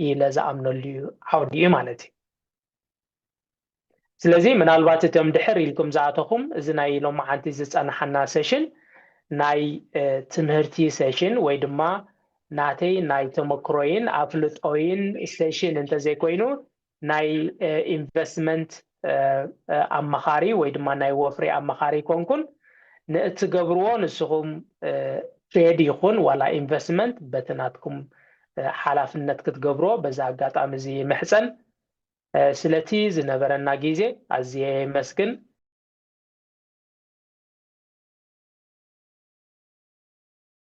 ኢለ ዝኣምነሉ ዓውዲ እዩ ማለት እዩ። ስለዚ ምናልባት እቶም ድሕር ኢልኩም ዝኣተኹም እዚ ናይ ሎማዓንቲ ዝፀናሓና ሴሽን ናይ ትምህርቲ ሴሽን ወይ ድማ ናተይ ናይ ተመክሮይን ኣፍልጦይን ሴሽን እንተዘይኮይኑ ናይ ኢንቨስትመንት ኣመኻሪ ወይ ድማ ናይ ወፍሪ ኣመኻሪ ይኮንኩን። ንእትገብርዎ ንስኹም ትሬድ ይኹን ዋላ ኢንቨስትመንት በቲ ናትኩም ሓላፍነት ክትገብርዎ በዚ ኣጋጣሚ እዚ ይምሕፀን። ስለቲ ዝነበረና ግዜ ኣዝየ የመስግን።